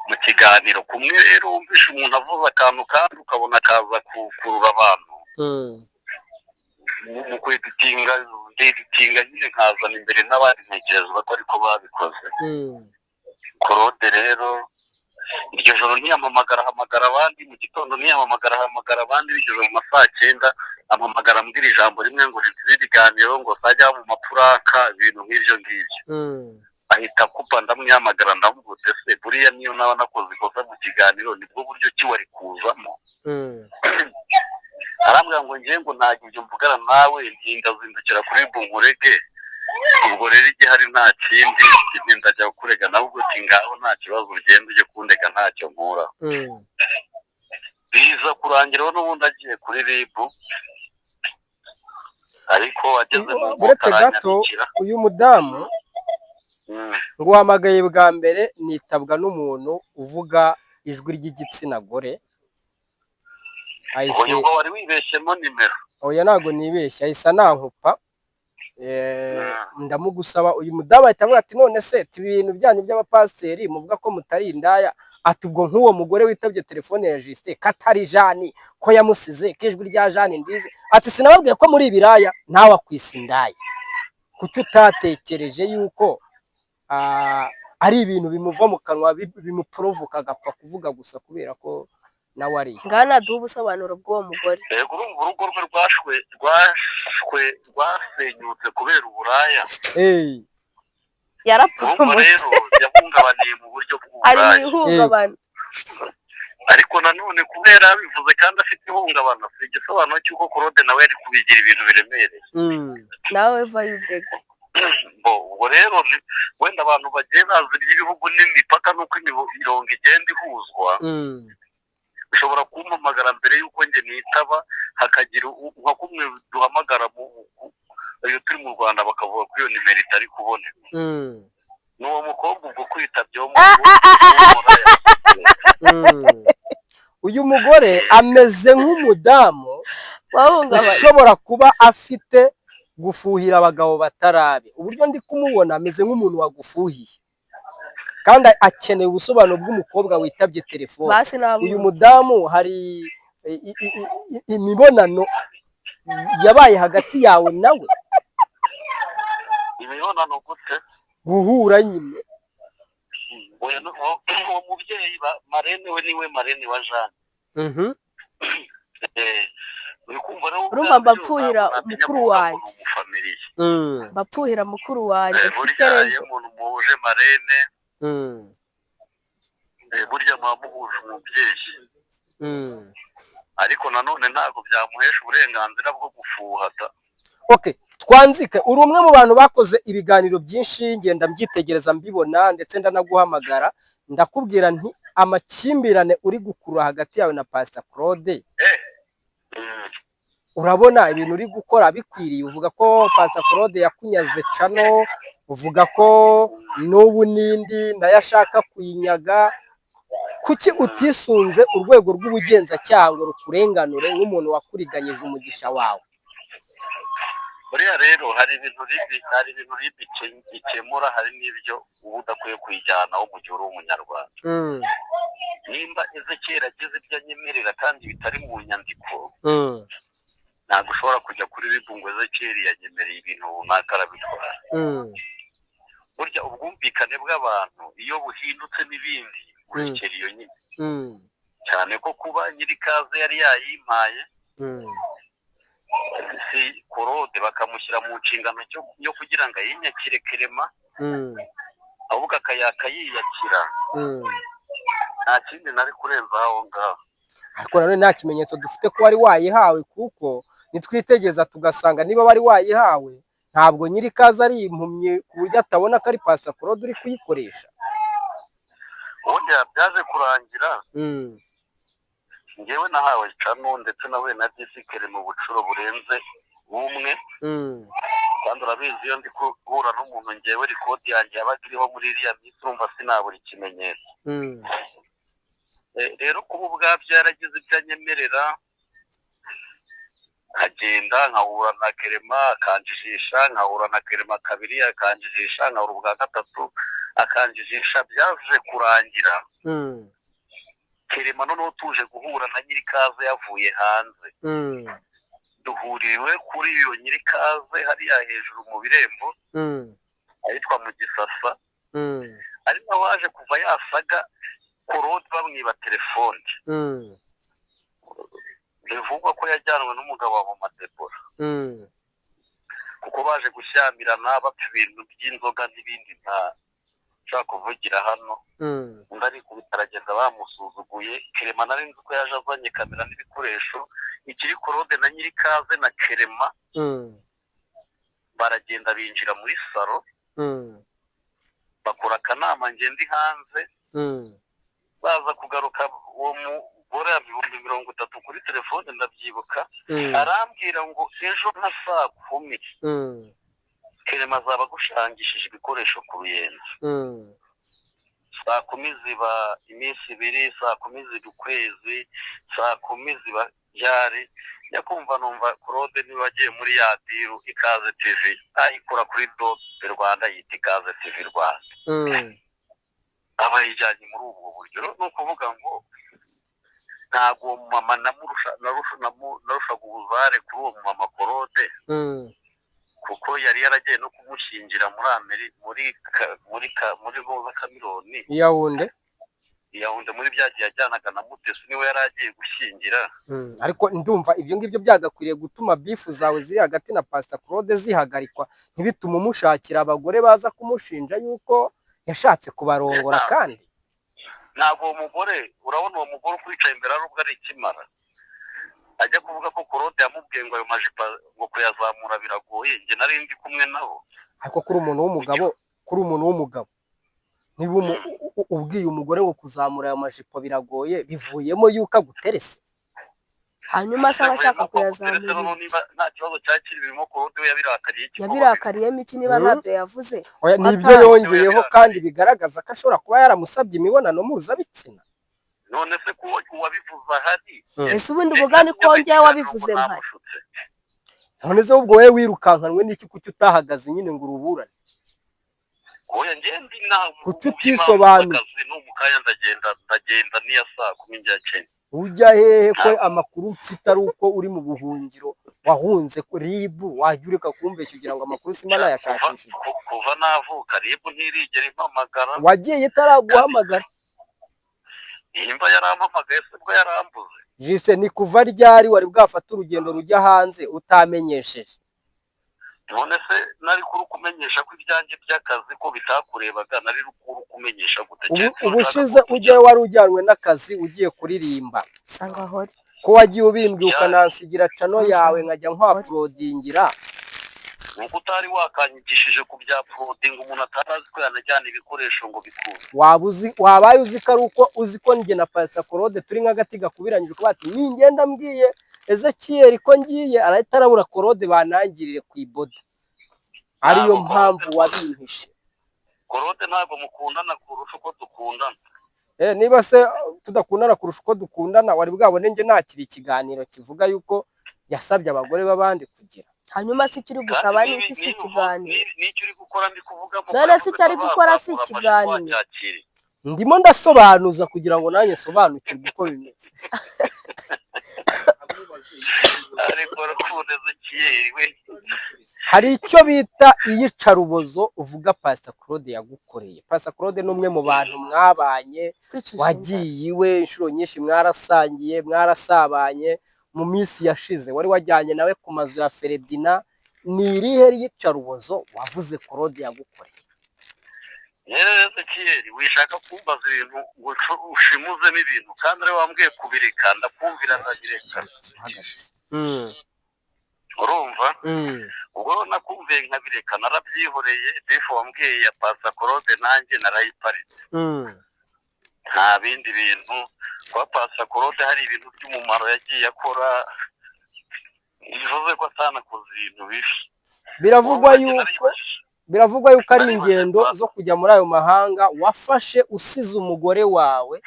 mu kiganiro. Kumwe rero wumvishe umuntu avuze akantu kandi ukabona akaza gukurura abantu mu kweditinga, ndeditinga nyine nkazana imbere n'abandi, ntekereza ko ariko babikoze. Claude rero iryo joro ntiyamamagara, ahamagara abandi. Mu gitondo ntiyamamagara, ahamagara abandi. Bigeze mu ma 9:00 ampamagara, ambwira ijambo rimwe ngo rinsibe ibiganiro, ngo sajya mu mapuraka, ibintu nk'ibyo ngibyo. Ahita akupa. Ndamwihamagara, ndamuvuze: se buriya niyo naba nakoze ikosa mu kiganiro, nibwo buryo ki wari kuzamo? Arambwira ngo ngiye, ngo ntabwo ibyo mvugana nawe, ndazindukira kuri bunkurege. Ubwo rero igihari nta kindi, ndajya kurega nawe. Ubwo uti ngaho nta kibazo, ugenda ujye kundega, ntacyo nkura. Biza kurangiraho n'ubundi agiye kuri RIB, ariko ageze mu nkoko Uretse gato, aranyandikira. uyu mudamu ngo uhamagaye bwa mbere nitabwa n'umuntu uvuga ijwi ry'igitsina gore, ahise Uyu ngo wari wibeshyemo nimero. Oya, ntabwo nibeshye, ahise anankupa. Ndamugusaba. Uyu mudamu ahita avuga ati: none se ati ibintu byanyu by'abapasiteri muvuga ko mutari indaya, ati ubwo nk'uwo mugore witabye telefone ya Justin katari Jani, ko yamusize, ko ijwi rya Jani ndize, ati sinababwiye ko muri ibiraya, nawe akwisa indaya. Kuki utatekereje yuko ari ibintu bimuva mu kanwa, bimuprovoka agapfa kuvuga gusa kubera ko nawe ari Ngana duhe ubusobanuro bw'uwo mugore. Yego, urumva urugo rwe rwashwe rwasenyutse kubera uburaya. Urumva Yarapfumutse. rero yahungabaniye mu buryo Ari mu bw'uburaya. ihungabana. Ariko nanone kubera bivuze kandi afite ihungabana, si igisobanuro cy'uko Claude nawe yari kubigira ibintu biremereye. Nawe vayo ubwege. Bo, ubwo rero wenda abantu bagiye bazi iby'ibihugu n'imipaka n'uko imirongo igenda ihuzwa, ushobora kumpamagara mbere y'uko njye nitaba, hakagira nka kumwe duhamagara iyo turi mu Rwanda, bakavuga ko iyo nimero itari kuboneka. N'uwo mukobwa ubwo kwitabye wo mu Uyu mugore ameze nk'umudamu wahungabana ushobora kuba afite gufuhira abagabo batarabe. Uburyo ndi kumubona, ameze nk'umuntu wagufuhiye, kandi akeneye ubusobanuro bw'umukobwa witabye telefone. Basi ntabwo. Uyu mudamu hari imibonano yabaye hagati yawe nawe? Imibonano gute? Guhura nyine. Oya, uwo mubyeyi marraine we niwe marraine wa Jeanne. Uri kumva rero, Urumva ubwabyo mbapfuhira ntabwo natinya mukuru kuvuga ngo wanjye. ni umufamiliye. Bapfuhira mukuru wanjye. Burya Mfite iyo rezo. umuntu muhuje marraine, burya muba muhuje umubyeyi. Ariko nanone ntabwo byamuhesha uburenganzira bwo gufuha da. Okay, twanzike. Uri umwe mu bantu bakoze ibiganiro byinshi, ngenda mbyitegereza, mbibona, ndetse ndanaguhamagara, ndakubwira nti amakimbirane uri gukurura hagati yawe na Pastor Claude, urabona ibintu uri gukora bikwiriye? Uvuga ko Pastor Claude yakunyaze channel, uvuga ko n'ubu n'indi nayo ashaka kuyinyaga. Kuki utisunze urwego rw'ubugenzacyaha ngo rukurenganure nk'umuntu wakuriganyije umugisha wawe? Buriya rero hari ibintu RIB ikemura, hari n'ibyo uba udakwiye kuyijyanaho mu gihe uri umunyarwanda. Nimba Ezekiyeli agize ibyo anyemerera kandi bitari mu nyandiko, ntabwo ushobora kujya kuri RIB ngo Ezekiyeli yanyemereye ibintu runaka arabitwara. Burya ubwumvikane bw'abantu iyo buhindutse n'ibindi, urekera iyo nyine. Cyane ko kuba nyirikaze yari yayimpaye, si Claude bakamushyira mu nshingano yo kugira ngo ayinyakire kerema, ahubwo akayaka yiyakira. Nta kindi nari kurenza aho ngaho. Ariko nanone nta kimenyetso dufite ko wari wayihawe, kuko nitwitegereza tugasanga niba wari wayihawe, ntabwo nyirikaze ari impumyi ku buryo atabona ko ari Pastor Claude uri kuyikoresha. Ubundi byaje kurangira ngewe nahawe channel, ndetse nahuye na disikere mu bucuro burenze bumwe. Kandi urabizi, iyo ndi guhura n'umuntu, ngewe record yanjye yabaga iriho muri iriya minsi, urumva sinabura ikimenyetso. Rero kuba ubwabyo yaragize ibyo anyemerera, nkagenda nkahura na Kerema akanjijisha, nkahura na Kerema kabiri akanjijisha, nkahura ubwa gatatu akanjijisha, byaje kurangira Kerema noneho tuje guhura na Nyirikaze yavuye hanze. Duhuriwe kuri iyo Nyirikaze hariya hejuru mu birembo ahitwa mu Gisasa, ari naho waje kuva yasaga Korode bamwiba telefone, bivugwa ko yajyanwe n'umugabo wa Mama Debora, kuko baje gushyamirana bapfa ibintu by'inzoga n'ibindi ntashobora kuvugira hano. Undi arikubita aragenda bamusuzuguye. Kerema nari nzi ko yaje azanye kamera n'ibikoresho, ikiri Korode na Nyirikaze na Kerema baragenda binjira muri salo, bakora akanama, ngenda hanze, baza kugaruka uwo mugore 30,000 kuri telefone, ndabyibuka, arambwira ngo ejo nka saa 10 Kerema azaba agushangishije ibikoresho ku Ruyenzi. Saa 10 ziba iminsi 2, saa 10 ziba ukwezi, saa 10 ziba ryari, nyakumva numva Claude niba agiye muri ya diru Ikaze TV ayikura kuri Dope Rwanda yita Ikaze TV Rwanda, aba yijyanye muri ubwo buryo. Ni ukuvuga ngo ntabwo uwo mumama narushaga ubuzare kuri uwo mumama Claude, kuko yari yaragiye no kumushyingira muri Amerika, muri Roza Kamironi Yawunde, Yawunde, muri byagiye ajyanaga na Mutesi, niwe yari agiye gushyingira. Ariko ndumva ibyo ngibyo byagakwiriye gutuma bifu zawe ziri hagati na Pastor Claude zihagarikwa, ntibitume umushakira abagore baza kumushinja yuko yashatse kubarongora. Kandi ntabwo uwo mugore, urabona uwo mugore ukwicaye imbere ari ubwo ari ikimara, ajya kuvuga ko Claude yamubwiye ngo ayo majipo ngo kuyazamura biragoye, njye nari ndi kumwe nabo. Ariko kuri umuntu w'umugabo, niba ubwiye umugore ngo kuzamura ayo majipo biragoye, bivuyemo yuko aguterese. Hanyuma se aba ashaka kuyazamura? Niba nta kibazo cyakiri birimo, Claude we yabirakariye iki? Yabirakariyemo iki niba ntabyo yavuze? Nibyo yongeyeho kandi bigaragaza ko ashobora kuba yaramusabye imibonano mpuzabitsina. None se ko uwabivuze ahari? Ese ubundi ubugani ko njyewe wabivuze mpari? None se ubwo wowe wirukankanwe n'iki? Kuki utahagaze nyine ngo uruburane? Oya, ngende inama. Kuki utisobanura? No mu kanya ndagenda niya saa 10 njya Kenya. Ujya hehe ko amakuru mfite ari uko uri mu buhungiro, wahunze RIB? Wajya ureka kumbeshya ugira ngo amakuru simba nayashakishije. Kuva navuka RIB ntirigera impamagara. Wagiye itaraguhamagara. Nimba yarampamagaye se bwo yarambuze? Jise, ni kuva ryari wari bwafata urugendo rujya hanze utamenyesheje? None se nari kurukumenyesha ko ibyanjye by'akazi ko bitakurebaga, nari kurukumenyesha gute? Ubushize ujyayo wari ujyanwe n'akazi, ugiye kuririmba. Ko wagiye ubimbwiye ukanansigira cano yawe nkajya nkwapulodingira? Nuko utari wakanyigishije ku bya porodinga, umuntu atarazi ko yanajyana ibikoresho ngo bikunde. Wabaye uzi ko ari uko uzi ko njye na Pastor Claude turi nk'agati gakubiranyije, kuba ati ningenda mbwiye Ezekiel ko ngiye arahita arabura Claude banangirire ku iboda, ariyo mpamvu wabimpishe. Claude ntabwo mukundana kurusha uko dukundana. Niba se tudakundana kurusha uko dukundana, wari bwabone njye nakira ikiganiro kivuga yuko yasabye abagore b'abandi kugira? Hanyuma se icyo uri gusaba ni iki? Si ikiganiro? N'icyo uri gukora ndi kuvuga. None se icyo ari gukora si ikiganiro? Ndimo ndasobanuza kugira ngo nanjye nsobanukirwe uko bimeze. Hari icyo bita iyicarubozo uvuga Pastor Claude yagukoreye. Pastor Claude ni umwe mu bantu mwabanye, wagiye iwe inshuro nyinshi, mwarasangiye, mwarasabanye mu minsi yashize, wari wajyanye nawe ku mazu ya Feredina. Ni irihe yicarubozo wavuze Claude yagukoreye? Ezekiel, wishaka kumbaza ibintu ngo ushimuzemo ibintu kandi ari wambwiye kubireka, ndakumvira ndabireka. Urumva? Ubwo nakumviye nkabireka, narabyihoreye. Bifu wambwiye ya Pastor Claude nanjye narayiparitse. Nta bindi bintu kwa Pastor Claude, hari ibintu by'umumaro yagiye akora, bivuze ko atanakoze ibintu bibi. Biravugwa yuko ari ingendo zo kujya muri ayo mahanga wafashe usize umugore wawe,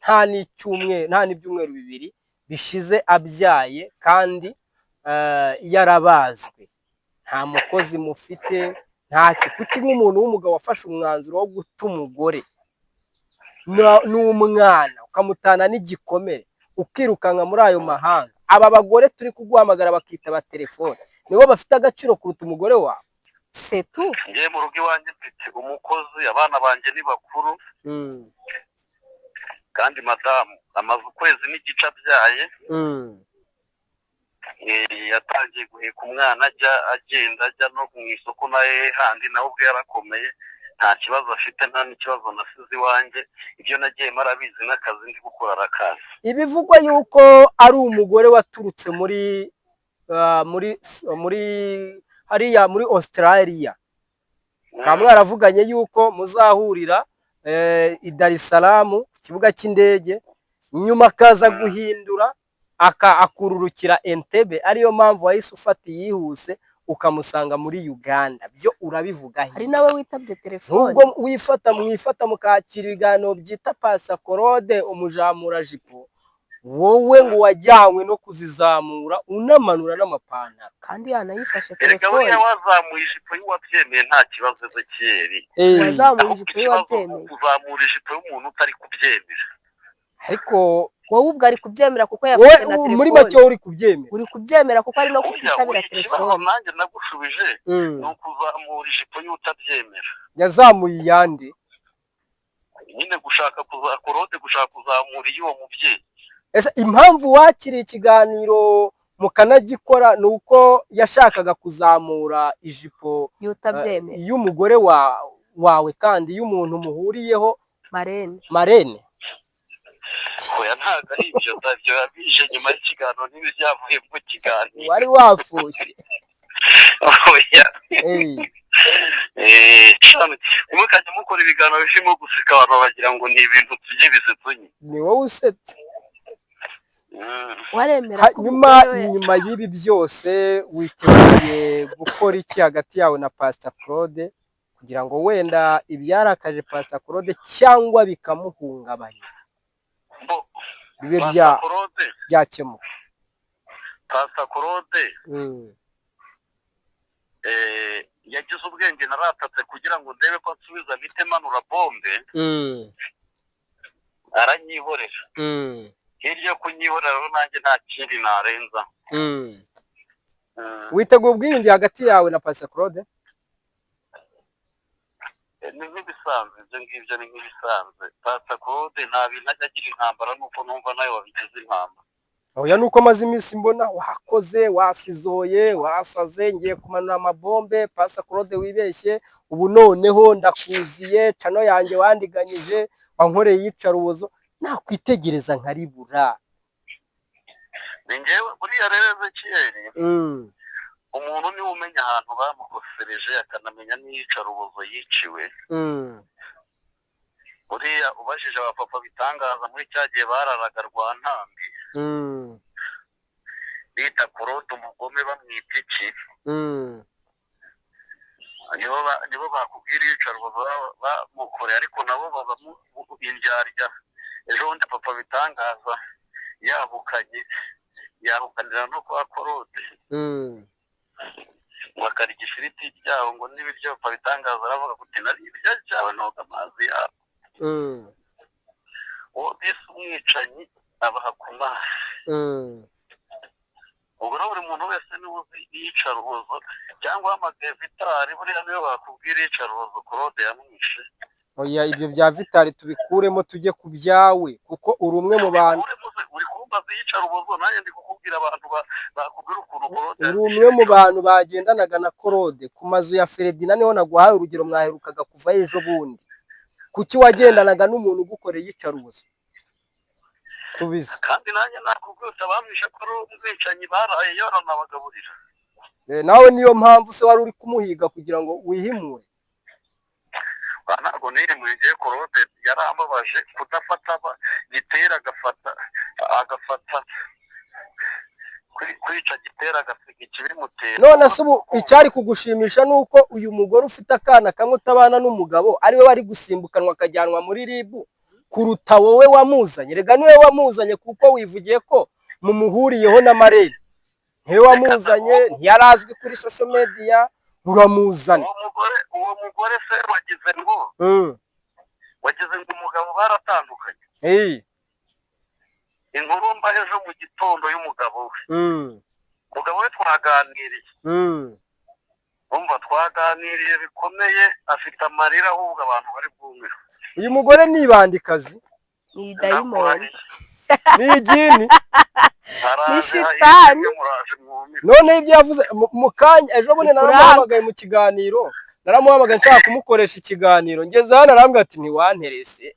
nta n'icyumweru, nta n'ibyumweru 2 bishize abyaye, kandi yarabazwe, nta mukozi mufite, ntacyo. Kuki nk'umuntu w'umugabo wafashe umwanzuro wo guta umugore n'umwana, ukamutana n'igikomere, ukirukanka muri ayo mahanga, aba bagore turi kuguhamagara bakitaba telefone nibo bafite agaciro kuruta umugore wawe? Setu. Ngewe mu rugo iwanjye mfite umukozi, abana banjye ni bakuru, kandi madamu amaze ukwezi n'igice abyaye. Yatangiye guheka umwana, ajya agenda ajya no mu isoko nawe handi, nawe ubwe yarakomeye, nta kibazo afite, nta n'ikibazo nasize iwanjye. Ibyo nagiyemo arabizi, n'akazi ndi gukora arakazi. Ibivugwa yuko ari umugore waturutse muri hariya muri Australia, mukaba mwaravuganye yuko muzahurira i Dar es Salaam ku kibuga cy'indege, nyuma akaza guhindura akururukira Entebbe, ariyo mpamvu wahise ufata iyihuse ukamusanga muri Uganda. Byo urabivuga he? Hari nawe witabye telefone. Nubwo wifata mwifata mukakira ibiganiro byita Pasakorode umujamurajipo, wowe ngo wajyanywe no kuzizamura unamanura n'amapantaro. Kandi yanayifashe Erega telefone. buriya wazamuye ijipo y'uwabyemeye nta kibazo, Ezekiyeli. Wazamuye Ahubwo ijipo ikibazo ni y'uwabyemeye. ukuzamura ijipo y'umuntu utari kubyemera. Ariko Wowe ubwo ari kubyemera kuko wowe yafashe na muri telefone. make wowe uri kubyemera. Uri kubyemera kuko ari no Burya kukwitabira buri ikibazo telefone. nanjye nagushubije ni ukuzamura ijipo y'utabyemera. Yazamuye iyande? Nyine gushaka kuza Korode gushaka kuzamura iy'uwo mubyeyi. Ese impamvu wakiriye ikiganiro mukanagikora ni uko yashakaga kuzamura ijipo Y'utabyemera. y'umugore wawe, kandi y'umuntu muhuriyeho? Marene. Marene. Oya, ntabwo ari ibyo, ndabyo yabije nyuma y'ikiganiro, ntibyavuye mu kiganiro. Wari wafushye. Oya. Cyane mukajya mukora ibiganiro birimo guseka, abantu bagira ngo ni ibintu by'ibisetso nyine. Ni wowe usetse. Waremera ko Hanyuma umugore we nyuma y'ibi byose witeguye gukora iki hagati yawe na Pastor Claude, kugira ngo wenda ibyarakaje Pastor Claude cyangwa bikamuhungabanya Bo bibe Pastor Claude byakemuka? Pastor Claude yagize ubwenge, naratatse kugira ngo ndebe ko nsubiza mpite manura bombe, aranyihorera. Hirya yo kunyihorera rero, nanjye nta kindi narenza. Witeguye ubwiyunge hagati yawe na Pastor Claude? Ni nk'ibisanzwe ibyo ngibyo, ni nk'ibisanzwe. Pastor Claude nta bintu ajya agira intambara, nuko numva nawe wabigize intambara. Oya, nuko maze iminsi mbona wakoze, wasizoye, wasaze, ngiye kumanura amabombe, Pastor Claude wibeshye, ubu noneho ndakuziye, channel yanjye wandiganyije, wankoreye iyicarubozo, nakwitegereza nkaribura. Ni njyewe buriya rero, Ezekiyeli, umuntu niwe umenya ahantu bamukosereje, akanamenya n'iyicarubozo yiciwe. Buriya ubajije abapapa bitangaza muri cya gihe bararaga rwa ntambi, bita Korode umugome, bamwita iki, nibo bakubwira iyicarubozo bamukoreye, ariko nabo baba indyarya. Ejo bundi papa bitangaza yahukanye, yahukanira no kwa Korode, ngo akarya ifiriti ryaho ngo n'ibiryo. Papa bitangaza aravuga kuti nari ibiryo cyawe noga amazi yawe. Uwo bise umwicanyi abaha ku mazi. Ubwo rero buri muntu wese niwe uzi iyicarubozo, cyangwa uhamagaye Vitari, buriya niwe bakubwira iyicarubozo Korode yamwishe. Oya, ibyo bya Vitari tubikuremo, tujye ku byawe, kuko uri umwe mu bantu Uri kumbaza iyicarubozo, nanjye ndi kukubwira abantu bakubwira ukuntu Korode Uri umwe mu bantu bagendanaga na Korode ku mazu ya Feredina, niho naguhaye urugero, mwaherukaga kuva ejo bundi. Kuki wagendanaga n'umuntu ugukoreye iyicarubozo? Tubizi. Kandi nanjye nakubwira abamwishe ko ari umwicanyi, baraye yoranabagaburira. Nawe niyo mpamvu se wari uri kumuhiga kugira ngo wihimure? Ntabwo nihimuye ngiye. Korode yarambabaje kudafata Gitera, agafata kwica Gitera, agasiga ikibimutera. None se ubu icyari kugushimisha ni uko uyu mugore ufite akana kamwe, utabana n'umugabo, ariwe wari gusimbukanwa akajyanwa muri RIB, Kuruta wowe wamuzanye. Rega niwe wamuzanye, kuko wivugiye ko mumuhuriyeho na marene. Niwe wamuzanye, ntiyarazwi kuri social media, uramuzana. Uwo mugore se wagize ngo wagize ngo umugabo baratandukanye. Inkuru mba ejo mu gitondo y'umugabo we, umugabo we twaganiriye, umva, twaganiriye bikomeye, afite amarira, ahubwo abantu bari bwumirwe. Uyu mugore ni ibandikazi. Ni dayimoni. Ni igini. Haraje. Ni shitani. Muraje mwumirwe. None ibyo yavuze mu kanya ejo bundi, Ni kuranga. naramuhamagaye mu kiganiro, naramuhamagaye nshaka kumukoresha ikiganiro, ngeze hano arambwira ati: "Ntiwanterese."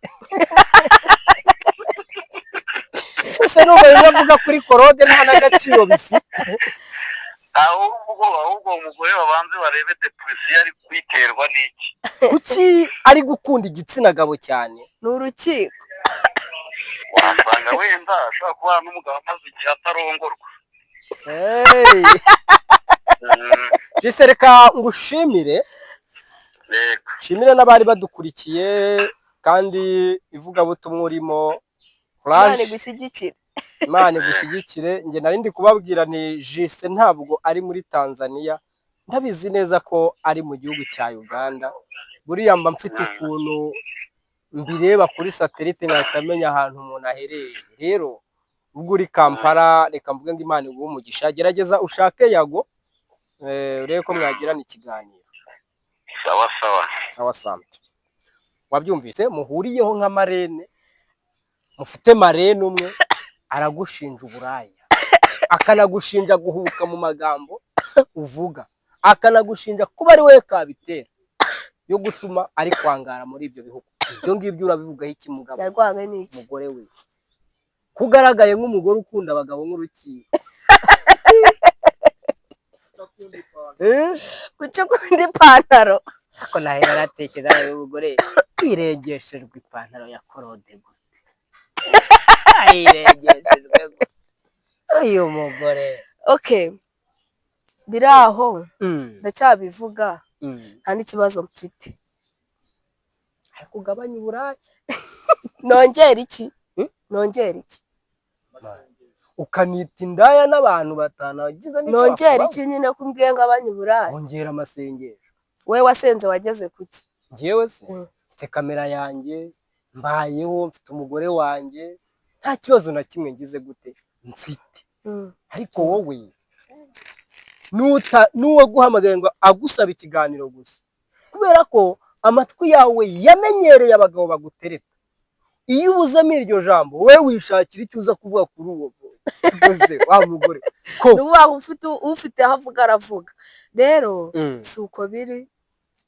Ese numva bimwe avuga kuri Claude nta n'agaciro bifite. Ahubwo uwo mugore babanze barebe depression ari kwiterwa n'iki. Kuki ari gukunda igitsina gabo cyane? Ni urukiko. Wasanga wenda ashobora kubana n'umugabo amaze igihe atarongorwa. Hey. Jise, reka ngushimire. Yego. Nshimire n'abari badukurikiye, kandi ivugabutumwa urimo, Imana courage. igushyigikire. Imana igushyigikire. Njye nari ndi kubabwira nti Jise ntabwo ari muri Tanzania, ndabizi neza ko ari mu gihugu cya Uganda. Buriya mba mfite ukuntu mbireba kuri satellite nkahita menya ahantu umuntu aherereye. Rero ubwo uri Kampala, reka mvuge ngo Imana iguhe umugisha. Gerageza ushake Yago, urebe ko mwagirana ikiganiro. Sawa sawa. Sawa, sante. Wabyumvise, muhuriyeho nka marene, mufite marene umwe, aragushinja uburaya, akanagushinja guhubuka mu magambo uvuga, akanagushinja kuba ari wowe kabitera yo gutuma ari kwangara muri ibyo bihugu. Ibyo ngibyo urabivugaho iki, mugabo? Yarwanywe n'iki? Umugore we kugaragaye nk'umugore ukunda abagabo nk'urukiko. Kuki ukunda ipantaro? Ariko nahera aratekereza, uyu mugore wirengeshejwe ipantaro ya Claude gute? Ayirengeshejwe gute uyu mugore? Okay, biri aho, ndacyabivuga, nta n'ikibazo mfite. Ariko ugabanya uburaya. Nongera iki? Hmm? Nongera iki? Ukanita indaya n'abantu batanu bagize n'icyo Nongera bakubaza. iki nyine, ko umbwiye ngabanya uburaya? Ongera amasengesho. Wowe wasenze wageze kuki? Njyewe se? Mfite kamera yanjye, mbayeho, mfite umugore wanjye, nta kibazo na kimwe ngize gute mfite. Ariko wowe n'uwaguhamagaye ngo agusaba ikiganiro gusa, kubera ko amatwi yawe yamenyereye abagabo bagutereta, iyo ubuzemo iryo jambo, wowe wishakira icyo uza kuvuga kuri uwo mugore, wa mugore ko Ni ukuvuga ngo ufite aho avuga aravuga. Rero si uko biri,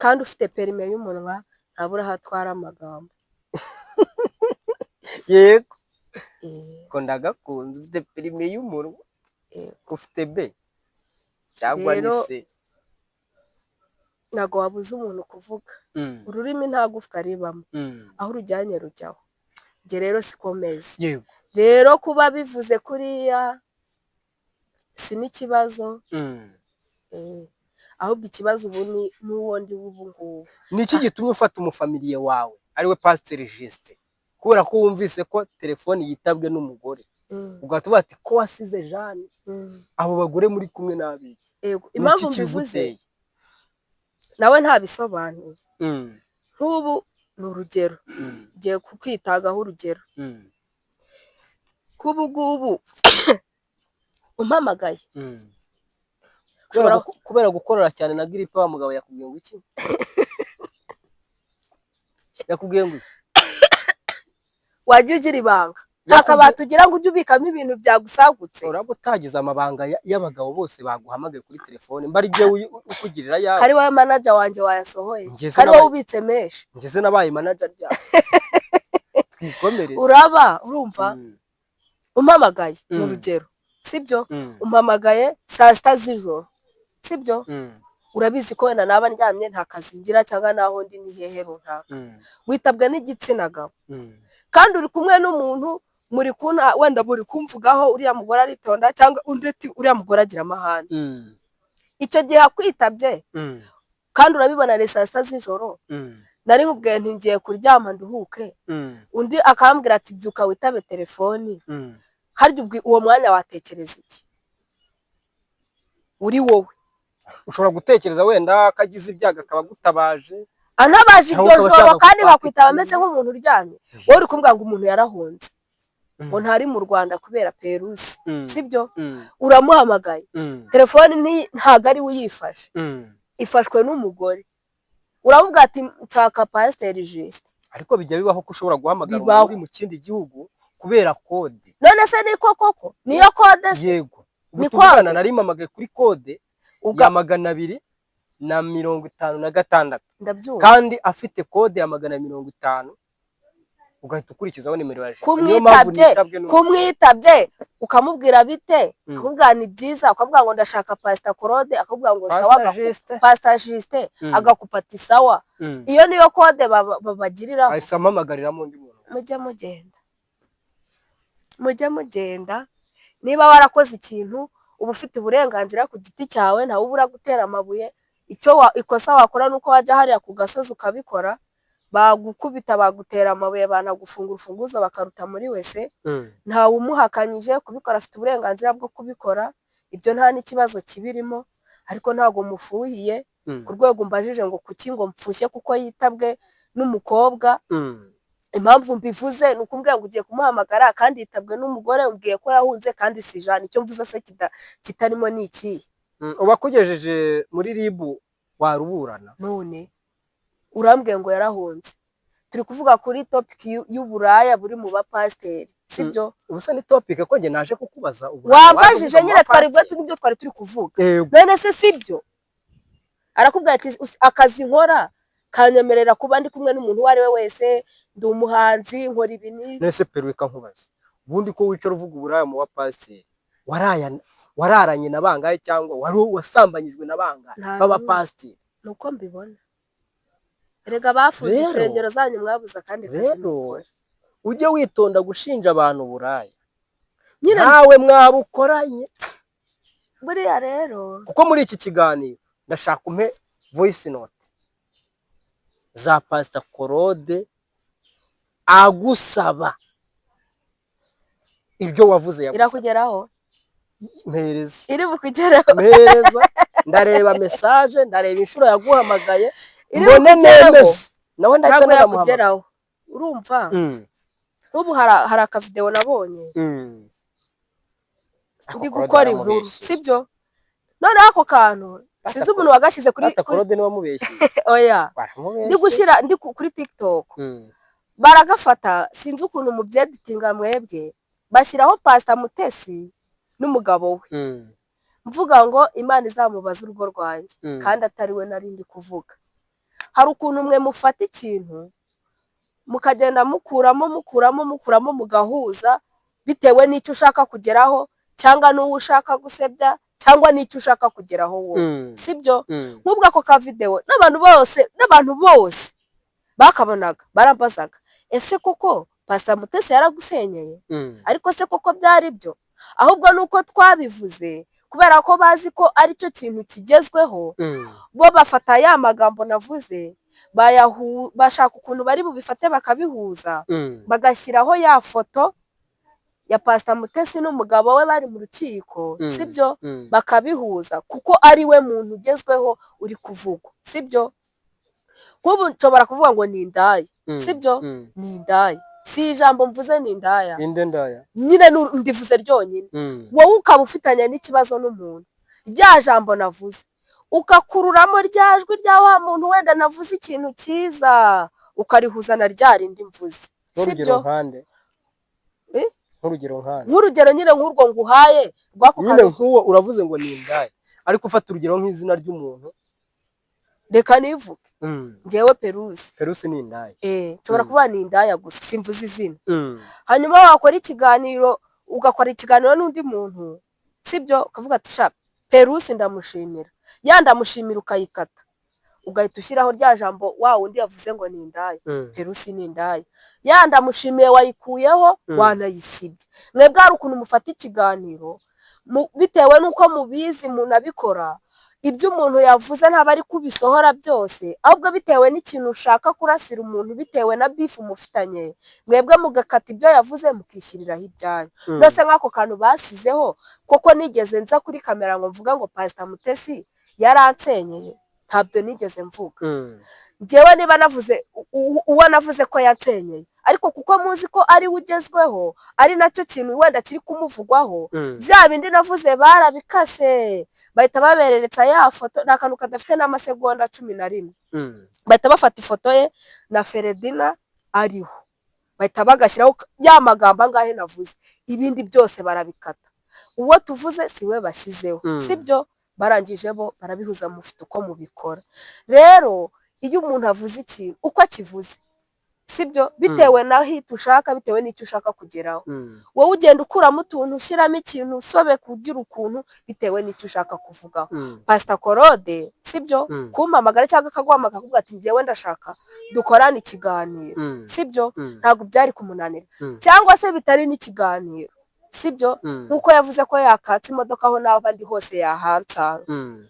kandi ufite perime y'umunwa ntabura aho atwara amagambo. Yego. Eh, Ko ndagakunze, ufite perime y'umunwa. Yego. Ko ufite B cyangwa ni Rero C? Ntabwo wabuza umuntu kuvuga. Ururimi nta gufwa ribamo, aho urujyanye rujyaho. Njye rero siko meze. Rero kuba bivuze kuriya si n'ikibazo, ahubwo ikibazo ubu ni n'uwo ndi w'ubu ngubu. Ni iki gitumye ufata umufamiliye wawe ariwe Pasiteri Justin, kubera ko wumvise ko telefoni yitabwe n'umugore, ugahita uvuga ati ko wasize Jeanne, abo bagore muri kumwe n'abiki? Yego, Ni impamvu iki mbivuze, kibiguteye? Nawe ntabisobanuye. Nk'ubu ni urugero, ngiye kukwitagaho urugero. Nk'ubu ngubu umpamagaye, Kubera kubera gukorora cyane na giripe, wa mugabo yakubwiye ngo iki? Yakubwiye ngo iki? Wajya ugira ibanga, nta kabati ugira ngo ujye ubikamo ibintu byagusagutse? Uraba utagize amabanga y'abagabo bose baguhamagaye kuri telefone, mba ari jyewe ukugirira ayawe. Kari wowe manager wanjye wayasohoye, Njye se kari wowe ubitse menshi. Njye se nabaye manager ryabo? Twikomereze. Uraba urumva, umpamagaye ni urugero, sibyo? Umpamagaye saa 6 z'ijoro, sibyo? Urabizi ko wenda naba ndyamye, nta kazi ngira, cyangwa naho ndi ni hehe runaka. Witabwa n'igitsina gabo, kandi uri kumwe n'umuntu, muri kuna wenda muri kumvugaho, uriya mugore aritonda, cyangwa undi ati uriya mugore agira amahane. Icyo gihe akwitabye, kandi urabibona ni saa 6 z'ijoro. Nari nkubwiye nti ngiye kuryama nduhuke, undi akambwira ati byuka witabe telefoni. Harya ubwo uwo mwanya watekereza iki uri wowe? Ushobora gutekereza wenda ko agize ibyago akaba agutabaje. Antabaje Cyangwa iryo ukaba joro ushaka kandi kukwaka bakwitaba ikintu. ameze nk'umuntu uryamye. Wowe uri kumbwira ngo umuntu yarahunze, ngo ntari mu Rwanda kubera Perusi, sibyo? Uramuhamagaye, telefoni ntabwo ari we uyifashe, ifashwe n'umugore. Uramubwira ati nshaka pasiteri Justin. Ariko bijya bibaho ko ushobora guhamagara Bibaho. umuntu uri mu kindi gihugu kubera kode. None se niko koko niyo kode se? Yego, ubu Ni tuvugana kode? nari mpamagaye kuri kode ya 256. Ndabyumva. Kandi afite kode ya 150, ugahita ukurikizaho nimero ya Justin. Niyo mpamvu Kumwitabye nitabwe n'ubu. Kumwitabye ukamubwira bite? Ukamubwira ni byiza, ukamubwira ngo ndashaka pasita Claude, akakubwira ngo sawa. Pastor Justin. Pasita Justin, agakupa ati sawa. Iyo niyo kode babagiriraho. Ahise ampamagariramo undi muntu. Mujye mugenda, mujye mugenda. Niba warakoze ikintu, uba ufite uburenganzira ku giti cyawe, ntawe ubura gutera amabuye. Icyo ikosa wakora ni uko wajya hariya ku gasozi ukabikora, bagukubita, bagutera amabuye, banagufunga urufunguzo bakaruta muri wese. Ntawe umuhakanyije kubikora, afite uburenganzira bwo kubikora, ibyo nta n'ikibazo kibirimo. Ariko ntabwo mufuhiye ku rwego mbajije ngo kuki ngo mpfushye kuko yitabwe n'umukobwa. Impamvu mbivuze ni ukumbwira ngo ugiye kumuhamagara kandi yitabwe n'umugore, umbwiye ko yahunze kandi si jana. Icyo mvuze se kitarimo ni ikihe? Uba akugejeje muri RIB waruburana. None urambwiye ngo yarahunze, turi kuvuga kuri topic y'uburaya buri mu bapasiteri, sibyo? Ubusa ni topic ko njye naje kukubaza uburaya Wambajije waje uvuga mu nyine, twari bapasiteri. nibyo twari turi kuvuga. Yego. None se sibyo? Arakubwira ati akazi nkora kanyemerera kuba ndi kumwe n'umuntu uwo ari we wese, ndi umuhanzi, nkora ibi n'ibi. Nese Peru, reka nkubaze, ubundi ko wicara uvuga uburaya mu bapasiteri, wararanye na bangahe cyangwa wari wasambanyijwe na bangahe Nta b'abapasiteri? Ni uko mbibona. Erega bafunze insengero zanyu, mwabuze akandi kazi Rero mukora. ujye witonda gushinja abantu uburaya Nyine nawe mwabukoranye. Buriya rero Kuko muri iki kiganiro ndashaka umpe voice note za Pastor Claude agusaba ibyo wavuze yagusaba. Irakugeraho. Mpereza. Iri bukugereho. Mpereza, ndareba message, ndareba inshuro yaguhamagaye, Iri mbone bukugereho. nemeze nawe ndahita Ntabwo nanamuhamagara. yakugeraho. Urumva, nk'ubu hari akavidewo nabonye ndi gukora inkuru, sibyo? Noneho ako kantu sinzi umuntu wagashyize kuri Ata Claude niwe wamubeshye. Oya, ndi gushyira ndi kuri TikTok, baragafata, sinzi ukuntu mubyeditinga mwebwe, bashyiraho Pasita Mutesi n'umugabo we, mvuga ngo Imana izamubaze urugo rwanjye, kandi atari we nari ndi kuvuga. Hari ukuntu mwe mufata ikintu mukagenda mukuramo, mukuramo, mukuramo, mugahuza bitewe n'icyo ushaka kugeraho cyangwa n'uwo ushaka gusebya cyangwa n'icyo ushaka kugeraho wowe, sibyo? Nk'ubwo ako kavidewo n'abantu bose bakabonaga barambazaga: ese koko Pasita Mutesi yaragusenyeye? Ariko se koko byari byo? Ahubwo ni uko twabivuze kubera ko bazi ko aricyo kintu kigezweho. Bo bafata ya magambo navuze, bashaka ukuntu bari bubifate bakabihuza, bagashyiraho ya foto ya Pasita Mutesi n'umugabo we bari mu rukiko, sibyo? Bakabihuza kuko ari we muntu ugezweho uri kuvugwa, sibyo? Nk'ubu nshobora kuvuga ngo ni indaya, sibyo? Ni indaya, si ijambo mvuze ni indaya. Inde ndaya? Nyine ndivuze ryonyine. Wowe ukaba ufitanye n'ikibazo n'umuntu, rya jambo navuze ugakururamo rya jwi rya wa muntu wenda navuze ikintu cyiza, ukarihuza na rya rindi mvuze, Nk'urugero sibyo? nkande? Eh? Nk'urugero nkande? Nk'urugero nyine nk'urwo nguhaye rw'ako Nyine kantu. nk'uwo uravuze ngo ni indaya, ariko ufata urugero nk'izina ry'umuntu. Reka nivuge njyewe Perusi. Perusi ni indaya. Eh, nshobora kuba ni indaya gusa simvuze izina. Hanyuma wakora ikiganiro, ugakora ikiganiro n'undi muntu, sibyo? Ukavuga ati sha Perusi ndamushimira, ya ndamushimira ukayikata, ugahita ushyiraho rya jambo wa wundi yavuze ngo ni indaya. Perusi ni indaya, ya ndamushimiye wayikuyeho, wanayisibye. Mwebwe hari ukuntu mufata ikiganiro bitewe n'uko mubizi munabikora. Ibyo umuntu yavuze ntabwo ari kubisohora byose, ahubwo bitewe n'ikintu ushaka kurasira umuntu, bitewe na beef mufitanye, mwebwe mugakata ibyo yavuze mukishyiriraho ibyanyu. Nose nk'ako kantu basizeho, koko nigeze nza kuri kamera ngo mvuga ngo Pasita Mutesi yaransenyeye? Ntabyo nigeze mvuga. Njyewe niba navuze uwo navuze ko yansenyeye, ariko kuko muzi ko ari we ugezweho, ari nacyo kintu wenda kiri kumuvugwaho, bya bindi navuze barabikase, bahita babereretsa ya foto. Ni akantu kadafite n'amasegonda 11. Bahita bafata ifoto ye na Feredina ariho, bahita bagashyiraho ya magambo angahe navuze, ibindi byose barabikata. Uwo tuvuze si we bashyizeho. Sibyo? Barangije bo barabihuza, mufite uko mubikora. Rero iyo umuntu avuze ikintu uko akivuze, sibyo, bitewe na hit ushaka, bitewe n'icyo ushaka kugeraho, wowe ugenda ukuramo utuntu, ushyiramo ikintu, usobeka, ugira ukuntu, bitewe n'icyo ushaka kuvugaho. Pasita Claude, sibyo, kumpamagara cyangwa akaguhamagara akavuga ati njyewe ndashaka dukorane ikiganiro, sibyo, ntabwo byari kumunanira. Cyangwa se bitari n'ikiganiro, sibyo, nk'uko yavuze ko yakatse imodoka, aho n'aba ndi hose yahansanga,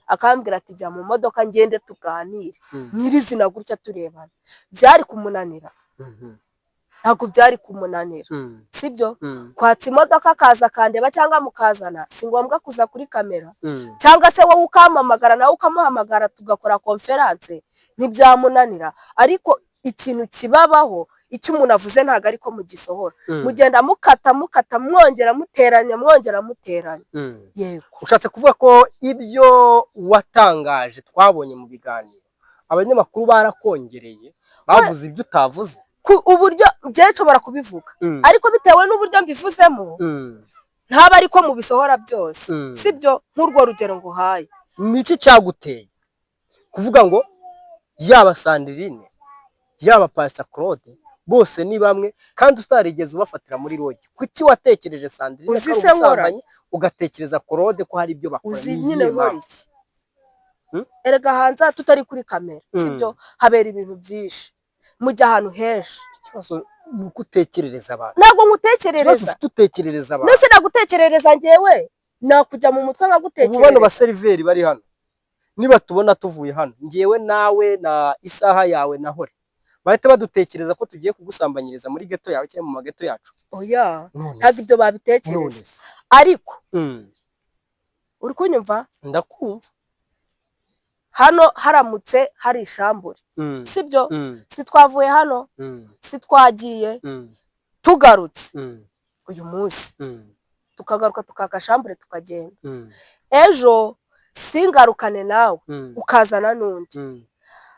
akambwira ati jya mu modoka ngende tuganire nyirizina gutya turebana, byari kumunanira? Ntabwo byari kumunanira, sibyo? Kwatsa imodoka akaza akandeba cyangwa mukazana, si ngombwa kuza kuri kamera, cyangwa se wowe ukampamagara, nawe ukamuhamagara, tugakora conférence, ntibyamunanira. Ariko ikintu kibabaho, icyo umuntu avuze ntabwo ariko mugisohora, mugenda mukata, mukata, mwongera muteranya, mwongera muteranya. Yego. Ushatse kuvuga ko ibyo watangaje twabonye mu biganiro, abanyamakuru barakongereye, bavuze ibyo utavuze? Ku uburyo njyewe nshobora kubivuga, ariko bitewe n'uburyo mbivuzemo, ntaba ariko mubisohora byose. Sibyo? Nk'urwo rugero nguhaye. Ni iki cyaguteye kuvuga ngo yaba Sandrine, yaba Pastor Claude, bose ni bamwe, kandi utarigeze ubafatira muri lodge? Kuki watekereje Sandrine ko Uzi ari se nkora? ubusambanyi, ugatekereza Claude ko hari ibyo bakora? Uzi Ni nyine iyihe nkora mpamvu? iki? Erega hanze aha tutari kuri kamera, sibyo, habera ibintu byinshi, mujya ahantu henshi. Ikibazo ni uko utekerereza abantu. Ntabwo Ikibazo nkutekerereza. ufite, utekerereza abantu. Ndetse nagutekerereza njyewe, nakujya mu mutwe Ubu bano nkagutekerereza? baseriveri bari hano, niba tubona tuvuye hano, ngewe nawe na isaha yawe na hore, bahita badutekereza ko tugiye kugusambanyiriza muri ghetto yawe cyangwa mu mageto yacu? Oya. None Ntabwo se? ibyo babitekereza. None se? Ariko uri kunyumva? Ndakumva. Hano haramutse hari ishambure, sibyo, si twavuye hano, si twagiye, tugarutse uyu munsi, tukagaruka tukaka chambre tukagenda, ejo singarukane nawe, ukazana n'undi,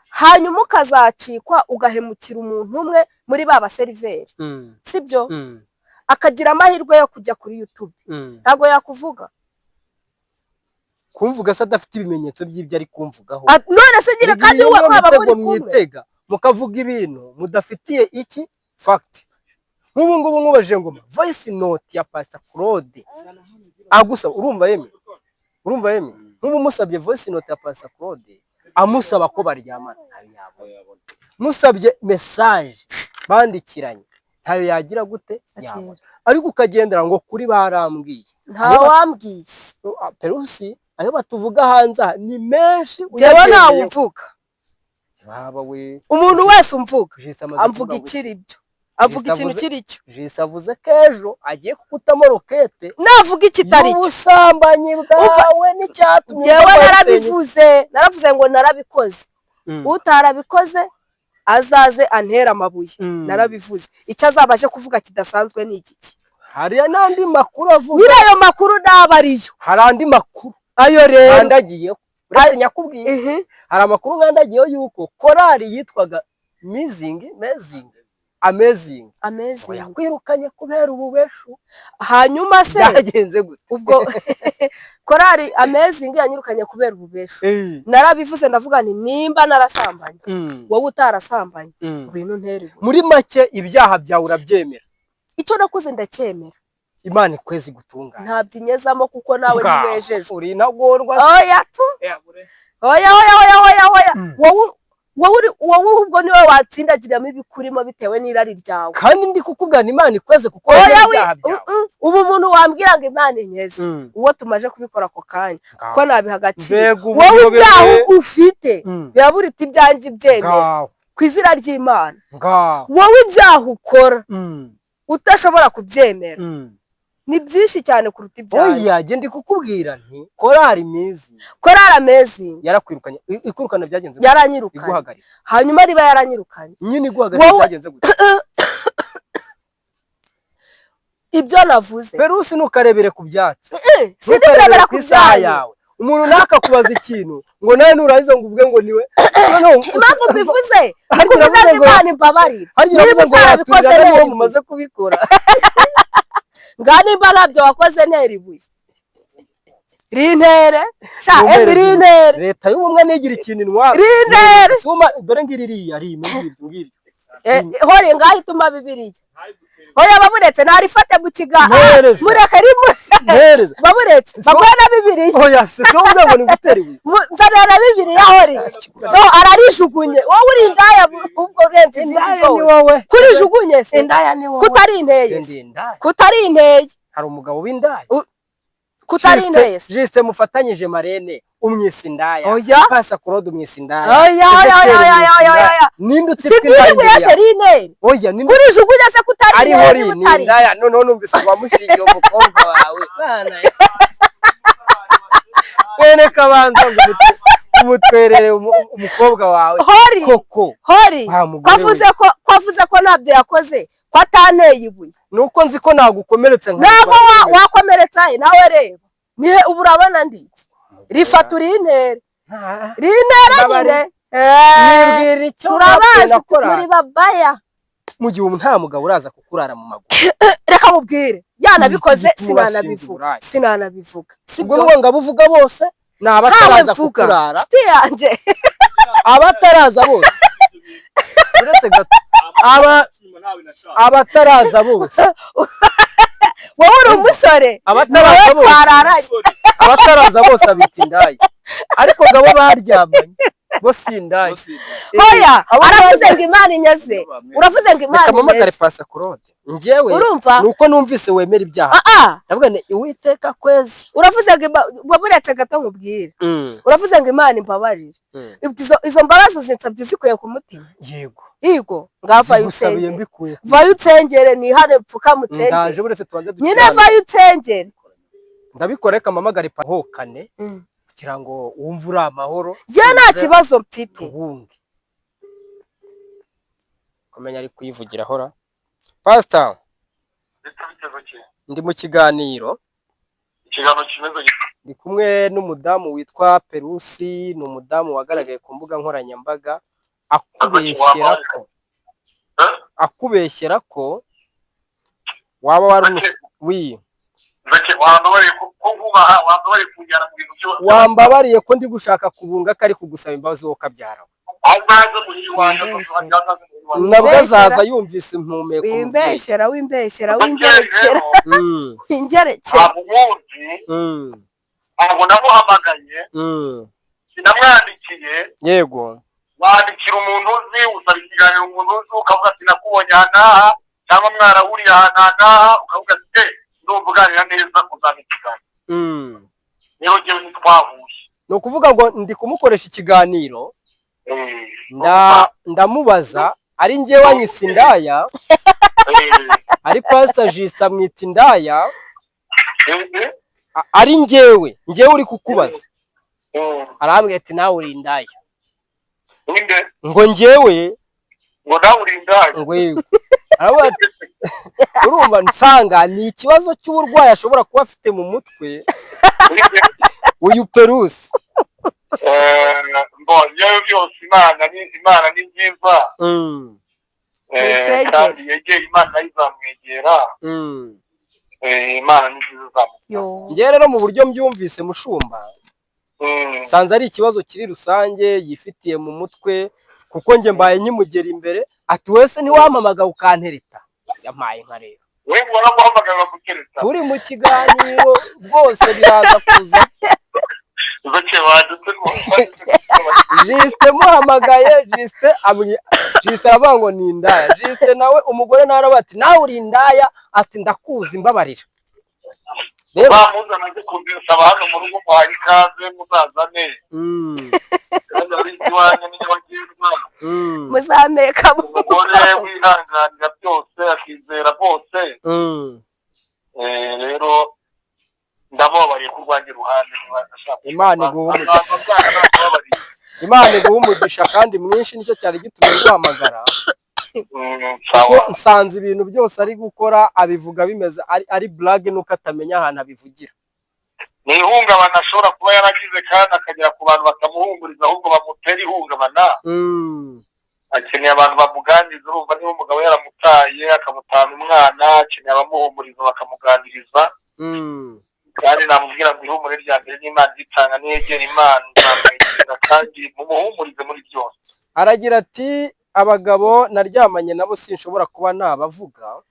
hanyuma ukazacikwa, ugahemukira umuntu umwe muri ba baseriveri, sibyo, akagira amahirwe yo kujya kuri YouTube, ntabwo yakuvuga? Kumvuga se adafite ibimenyetso by'ibyo ari kumvugaho? Ah, none se nyine kandi Iyo we niyo mwaba mitego muri kumwe. mwitega, mukavuga ibintu mudafitiye iki fact. Nk'ubu ngubu nkubajije ngo voice note ya Pastor Claude agusaba, urumva yemwe? Urumva yemwe? Nk'ubu musabye voice note ya Pastor Claude amusaba ko baryamana, ntayo yabona. Musabye message bandikiranye, ntayo yagira gute? Yabona. Ariko ukagendera ngo kuri barambwiye. Nta wambwiye. Perusi, ayo batuvuga hanze aha ni menshi. Njyewe ntawe Uyagendeyeho. umvuga. Baba we! Umuntu wese umvuga, Jisi amaze amvuga kuvuga ngo ikiri byo, avuga Jisi ikintu kiri cyo. Jisi avuze ko ejo agiye kugutamo rokete Navuga ikitari cyo. y'ubusambanyi bwawe n'icyatumye Njyewe uva kwa narabivuze, naravuze ngo narabikoze. Utarabikoze azaze antere amabuye. Narabivuze. Icyo azaba aje kuvuga kidasanzwe ni igiki? Hari n'andi makuru avuga. Nyiri ayo makuru naba ariyo. Hari andi makuru Ayo rero. nkandagiyeho, uretse nyakubwiye. Hari amakuru nkandagiyeho yuko korali yitwaga Mizingi, Mezingi, Amazing Amazing. yakwirukanye kubera ububeshu. Hanyuma se Byagenze gute? Ubwo korali Amazing yanyirukanye kubera ububeshu, narabivuze, ndavuga nti nimba narasambanye, wowe utarasambanye, ngwino untere ibuye. Muri make, ibyaha byawe urabyemera? Icyo nakoze ndacyemera. Imana ikwezi gutunganya. Ntabyinyezamo kuko nawe ntiwejejwe. Uri intagorwa. Oya tu, oya, oya, oya, oya, oya. Wowe Wowe ubwo niwe watsindagiramo ibikurimo bitewe n'irari ryawe. Kandi ndi kukubwira Imana ikweze kuko Oya, wemera ibyaha byawe. Ubu umuntu wambwira ngo Imana inyeze, uwo tumaje kubikora ako kanya, kuko nabiha agaciro. Mbega Wowe ubuyobe ibyaha we. ufite biba buruta ibyanjye ibyemera Ngaho. ku izina ry'Imana. Ngaho. Wowe ibyaha ukora utashobora kubyemera ni byinshi cyane kuruta ibyanjye. Oya, jye ndi kukubwira nti korari mizi Korari amazing yarakwirukanye. Ikwirukana byagenze gute? Yaranyirukanye. Iguhagarika. Hanyuma niba yaranyirukanye, Nyine iguhagarika byagenze gute? Ibyo navuze, Perusi, ntukarebere ku byacu. Sindi Ntukarebere kurebera ku ku isaha byanyu. yawe. Umuntu nakakubaza ikintu ngo nawe nurangiza ngo uvuge ngo niwe. Noneho Impamvu mbivuze, Harya kuvuze uravuze ngo Imana imbabarire, harya niba uravuze ngo utarabikoze waturira ntera n'uwo ibuye. Mumaze kubikora. Ngaho nimba ntabyo wakoze, ntera ibuye, rintere sha. Mumpereze Embi, rintere. Leta y'ubumwe ntigira ikintu intwara. Rintere. Dore ngiri iriya rime, ngiryo ngiryo. Hore ngaho ituma Bibiliya. Oya, baburetse narifate mu kiganza. Mpereza. Mureke rimwe. Mpereza. Baburetse baguhe na Bibiliya. Oya, si si wowe ngo ni gutera ibuye. Nzanira na Bibiliya hore. No ararijugunye. Wowe uri indaya ubwo urenze izindi Indaya ni zose. wowe. Kurijugunye se? Indaya ni wowe. Kutari inteye Sindi se? indaya. Kutari inteye? Hari umugabo w'indaya? Kutari inteye se? Jisite mufatanyije marene umwisa indaya. Oya. Pasa Claude umwisa indaya. Oya, oya, oya, oya, oya, oya, oya. Ninde Si utitwa indaya ibuye imbere se yawe? rintere? Oya, ninde Kurijugunya se kutari ari inteye? hori Niba ni utari indaya? Noneho numvise ngo wamushingiye umukobwa wawe. Bana wene kabanza ngo umutwerere umukobwa wawe. Hori. Koko. Hori. Wa mugore we. Ko avuze ko ntabyo yakoze, ko atanteye ibuye. Nuko nzi ko nagukomeretsa nka Ntabwo wakomeretsa he? Nawe reba nihe ubu urabona ndi iki? Rifata urintere, rintere Mbabare. nyine. Nibwira icyo Turabazi nakora muri babaya. Mu gihe ubu nta mugabo uraza kukurara mu maguru. Reka mubwire, yanabikoze. Iki gituma bashinja Sinanabivuga. uburaya. Sinanabivuga. Ubwo Sibyo. n'uwo ngabo uvuga bose ni Ntawe abataraza mvuga. kukurara. Nshuti yanjye. Abataraza bose, uretse gato, aba abataraza bose. Wowe uri umusore. Abataraza Wowe bose. twararanye. Abataraza bose abita indaya, ariko ngabo baryamanye bo si indaya. Oya. Abo Aravuze ngo Imana inyeze, uravuze ngo Imana Reka mpamagare inyeze. Pasa Claude. Njyewe Urumva? nuko numvise wemera ibyaha. Ah ah. Ndavuga nti Uwiteka kwezi. Uravuze ngo waburetse gato nkubwire. Uravuze ngo Imana imbabarire. Izo mbabazi zinsabye zikuye ku mutima? Yego. Yego, ngaho vayo Zigusabiye unsengere. mbikuye. Vayo unsengere, nihane, pfukame Ndaje. unsengere. Buretse tubanze Nyine dukirane. vayo unsengere. Ndabikora, reka mpamagare pahokane kugira ngo wumve uri amahoro. Njye nta kibazo mfite. Ubundi kumenya ari kuyivugira ahora. Pastor, ndi mu kiganiro. Ikiganiro kimeze gito? Ndi kumwe n'umudamu witwa Perusi. Ni umudamu wagaragaye ku mbuga nkoranyambaga akubeshyera ko waba wari wi Wambabariye ko nkubaha, wambabariye kunjyana mu bintu byose. Wambabariye ko ndi gushaka kubunga, ko ari kugusaba imbabazi wowe ukabyara. Azaze muri iwanjye, azaze muri iwanjye. Nabwo Wimbeshyera. azaza yumvise impumeko mubyeyi. Wimbeshyera, wimbeshyera, wingerekera, wingerekera. Ntabwo muzi. Ntabwo namuhamagaye. Sinamwandikiye. Wandikira umuntu uzi, usaba ikiganiro umuntu uzi, ukavuga ati nakubonye aha n'aha, cyangwa mwarahuriye aha n'aha n'aha, ukavuga ati eh ndumva uganira neza, uzampa ikiganiro. Rero njyewe ntitwahuye. Ni ukuvuga ngo ndi kumukoresha ikiganiro. Ndamubaza ari njyewe wanyise indaya, ari Pastor Justin amwita indaya, ari njyewe uri kukubaza. Arambwira ati nawe uri indaya. Ninde? Ngo njyewe. Ngo nawe uri indaya? Ngo yego. Aravuga ati urumva nsanga ni ikibazo cy'uburwayi ashobora kuba afite mu mutwe. Ninde? Uyu Perusi. Mbonye ibyo byose, Imana ni nziza. Winsengere. Kandi yegeye Imana nayo izamwegera. Imana ni nziza, izamwegera. Yo. Njyewe rero mu buryo mbyumvise, mushumba, nsanze ari ikibazo kiri rusange yifitiye mu mutwe, kuko njye mbaye nkimugera imbere ati wese ntiwampamagaye ukantereta. Yampaye nka rero. We waramuhamagara bagutereta? Turi mu kiganiro rwose, biraza kuza. Jisite muhamagaye, Jisite aravuga ngo ni indaya. Jisite nawe umugore nawe aravuga ati nawe uri indaya, ati ndakuzi mbabarira. Rero bamuzana nje kumbisaba hano mu rugo, muhaye ikaze, muzazane. Kandi ari iwanyu ni nyabagendwa. Muzameka. Umugore wihanganira byose, akizera bose. Rero ndababariye ku rwanjye ruhande, niba ashaka. Imana iguhe umugisha. Azaza bwana, ndababariye. Imana iguhe umugisha kandi mwinshi, nicyo cyari gitumye nguhamagara. Kuko Sawa. nsanze ibintu byose ari gukora abivuga bimeze ari blague, nuko atamenya ahantu abivugira. Ni ihungabana ashobora kuba yaragize, kandi akagera ku bantu batamuhumuriza, ahubwo bamutera ihungabana. Akeneye abantu bamuganiriza. Urumva niba umugabo yaramutaye, akamutana umwana, akeneye abamuhumuriza bakamuganiriza. Kandi namubwira ngo ihumure rya mbere n'Imana itanga, niyegera Imana izamwegera, kandi mumuhumurize muri byose. Aragira ati abagabo naryamanye nabo sinshobora kuba nabavuga,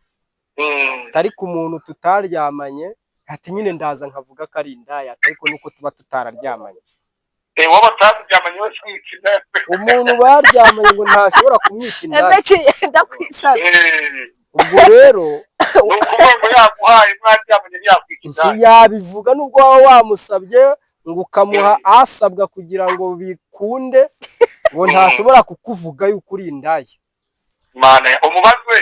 ariko umuntu tutaryamanye, ati nyine ndaza nkavuga ko ari indaya, ariko nuko tuba tutararyamanye. Wowe bataryamanye wese umwita indaya? Umuntu baryamanye ngo ntashobora kumwita indaya. Ezekiel, ndakwisabye. Ubwo rero Ni ukuvuga ngo yaguhaye mwaryamanye ntiyakwita indaya. Ntiyabivuga nubwo waba wamusabye ngo ukamuha asabwa kugira ngo bikunde, ngo ntashobora kukuvuga yuko uri indaya. Mana ya umubaze.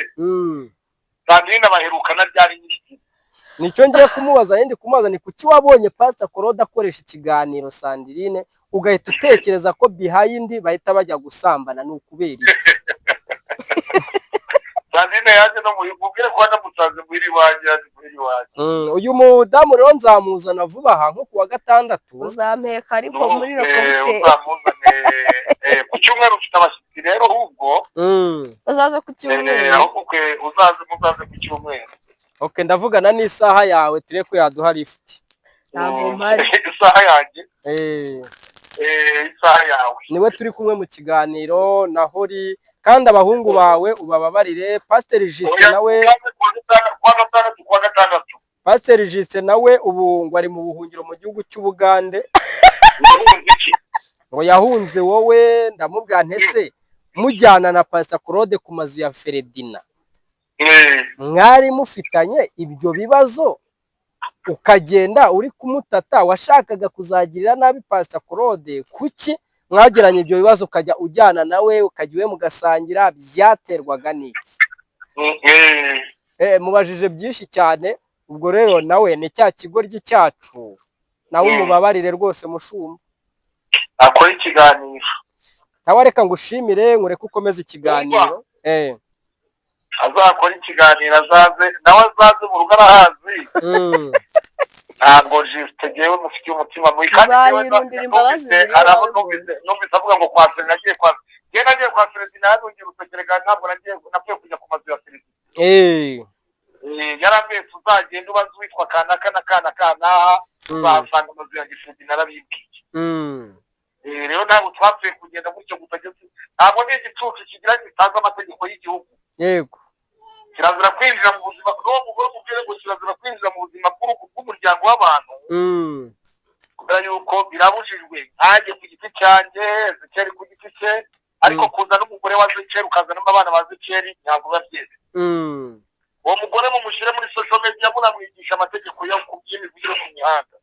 Sandrine baherukana ryari nyirigihe? Nicyo ngiye kumubaza. Yindi kumubaza ni kuki wabonye Pastor Claude akoresha ikiganiro Sandrine, ugahita utekereza ko behind bahita bajya gusambana, ni ukubera iki? Sandrine yaje no mubwire ko namusanze muhira iwanjye, yaje muhira iwanjye. Uyu mudamu rero nzamuzana vuba aha nko ku wa gatandatu. Uzampeka ariko muri rokomite. Uzamuzane ku cyumweru, ufite abashyitsi rero ahubwo. Uzaze ku cyumweru. Ahubwo uzaze, muzaze ku cyumweru. Okay, ndavugana n'isaha yawe turebe ko yaduha lift. Ntabwo mpari. Isaha yanjye? Isaha yawe. Niwe turi kumwe mu kiganiro na Hori, kandi abahungu bawe ubababarire. Pasiteri Justin Oya, nawe uzaze kuwa gatanu, kuwa gatandatu, kuwa gatandatu. Pasiteri Justin nawe ubu ngo ari mu buhungiro mu gihugu cy'Ubugande. Urumva iki? Ngo yahunze wowe. Ndamubwira ntese mujyana na Pastor Claude ku mazu ya Feredina, mwari mufitanye ibyo bibazo, ukagenda uri kumutata, washakaga kuzagirira nabi Pastor Claude. Kuki mwagiranye ibyo bibazo, ukajya ujyana nawe, ukajya iwe mugasangira, byaterwaga n'iki? Mubajije byinshi cyane. Ubwo rero nawe ni cya kigoryi cyacu, nawe umubabarire rwose mushumba. Akora ikiganiro. Nawe reka ngushimire, nkureke ukomeze ikiganiro. Azakora ikiganiro, azaze nawe, azaze mu rugo arahazi. Ntabwo Justin ngewe mufitiye umutima mubi, kandi njyewe Uzayirundira imbabazi ziri hari abo iwawe. Numvise avuga ngo kwa Serena nagiye, kwa njyewe nagiye kwa Serena nungira urutoki, ntabwo nagiye, napfuye kujya ku mazu ya Serena. Yarambwiye tuzagenda ubaze uwitwa kanaka na kana kanaha, uzahasanga amazu ya Gifundi, narabibwiye. Rero ntabwo twapfuye kugenda gutyo gusa, ntabwo ni igicucu kigira gitazi amategeko y'igihugu. Kirazira kwinjira mu buzima n'uwo mugore, umubwire ngo kirazira kwinjira mu buzima bw'urugo bw'umuryango w'abantu, kubera yuko birabujijwe. Nkanjye ku giti cyanjye, Ezekeri ku giti cye, ariko kuzana umugore wa Zekeri, ukazanamo abana ba Zekeri, ntabwo biba byemewe. Uwo mugore mumushyire muri social media, munamwigisha amategeko yo ku y'imivugire ku mihanda.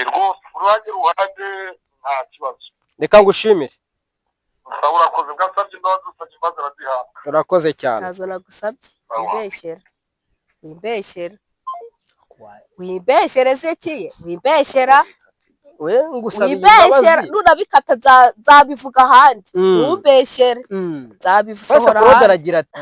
Rwose ku ruhande ruhande nta kibazo. Reka ngushimire. Usaba urakoze, bwasabye imbabazi, usabye imbabazi arazihabwa. Urakoze cyane. Ntazo nagusabye, wimbeshyera, wimbeshyera, wimbeshyera Ezekiye, wimbeshyera. We ngusabiye Wimbeshyera. imbabazi. Nunabikata nzabivuga ahandi. Ntumbeshyere. Pastor Nzabisohora Claude ahandi. aragira ati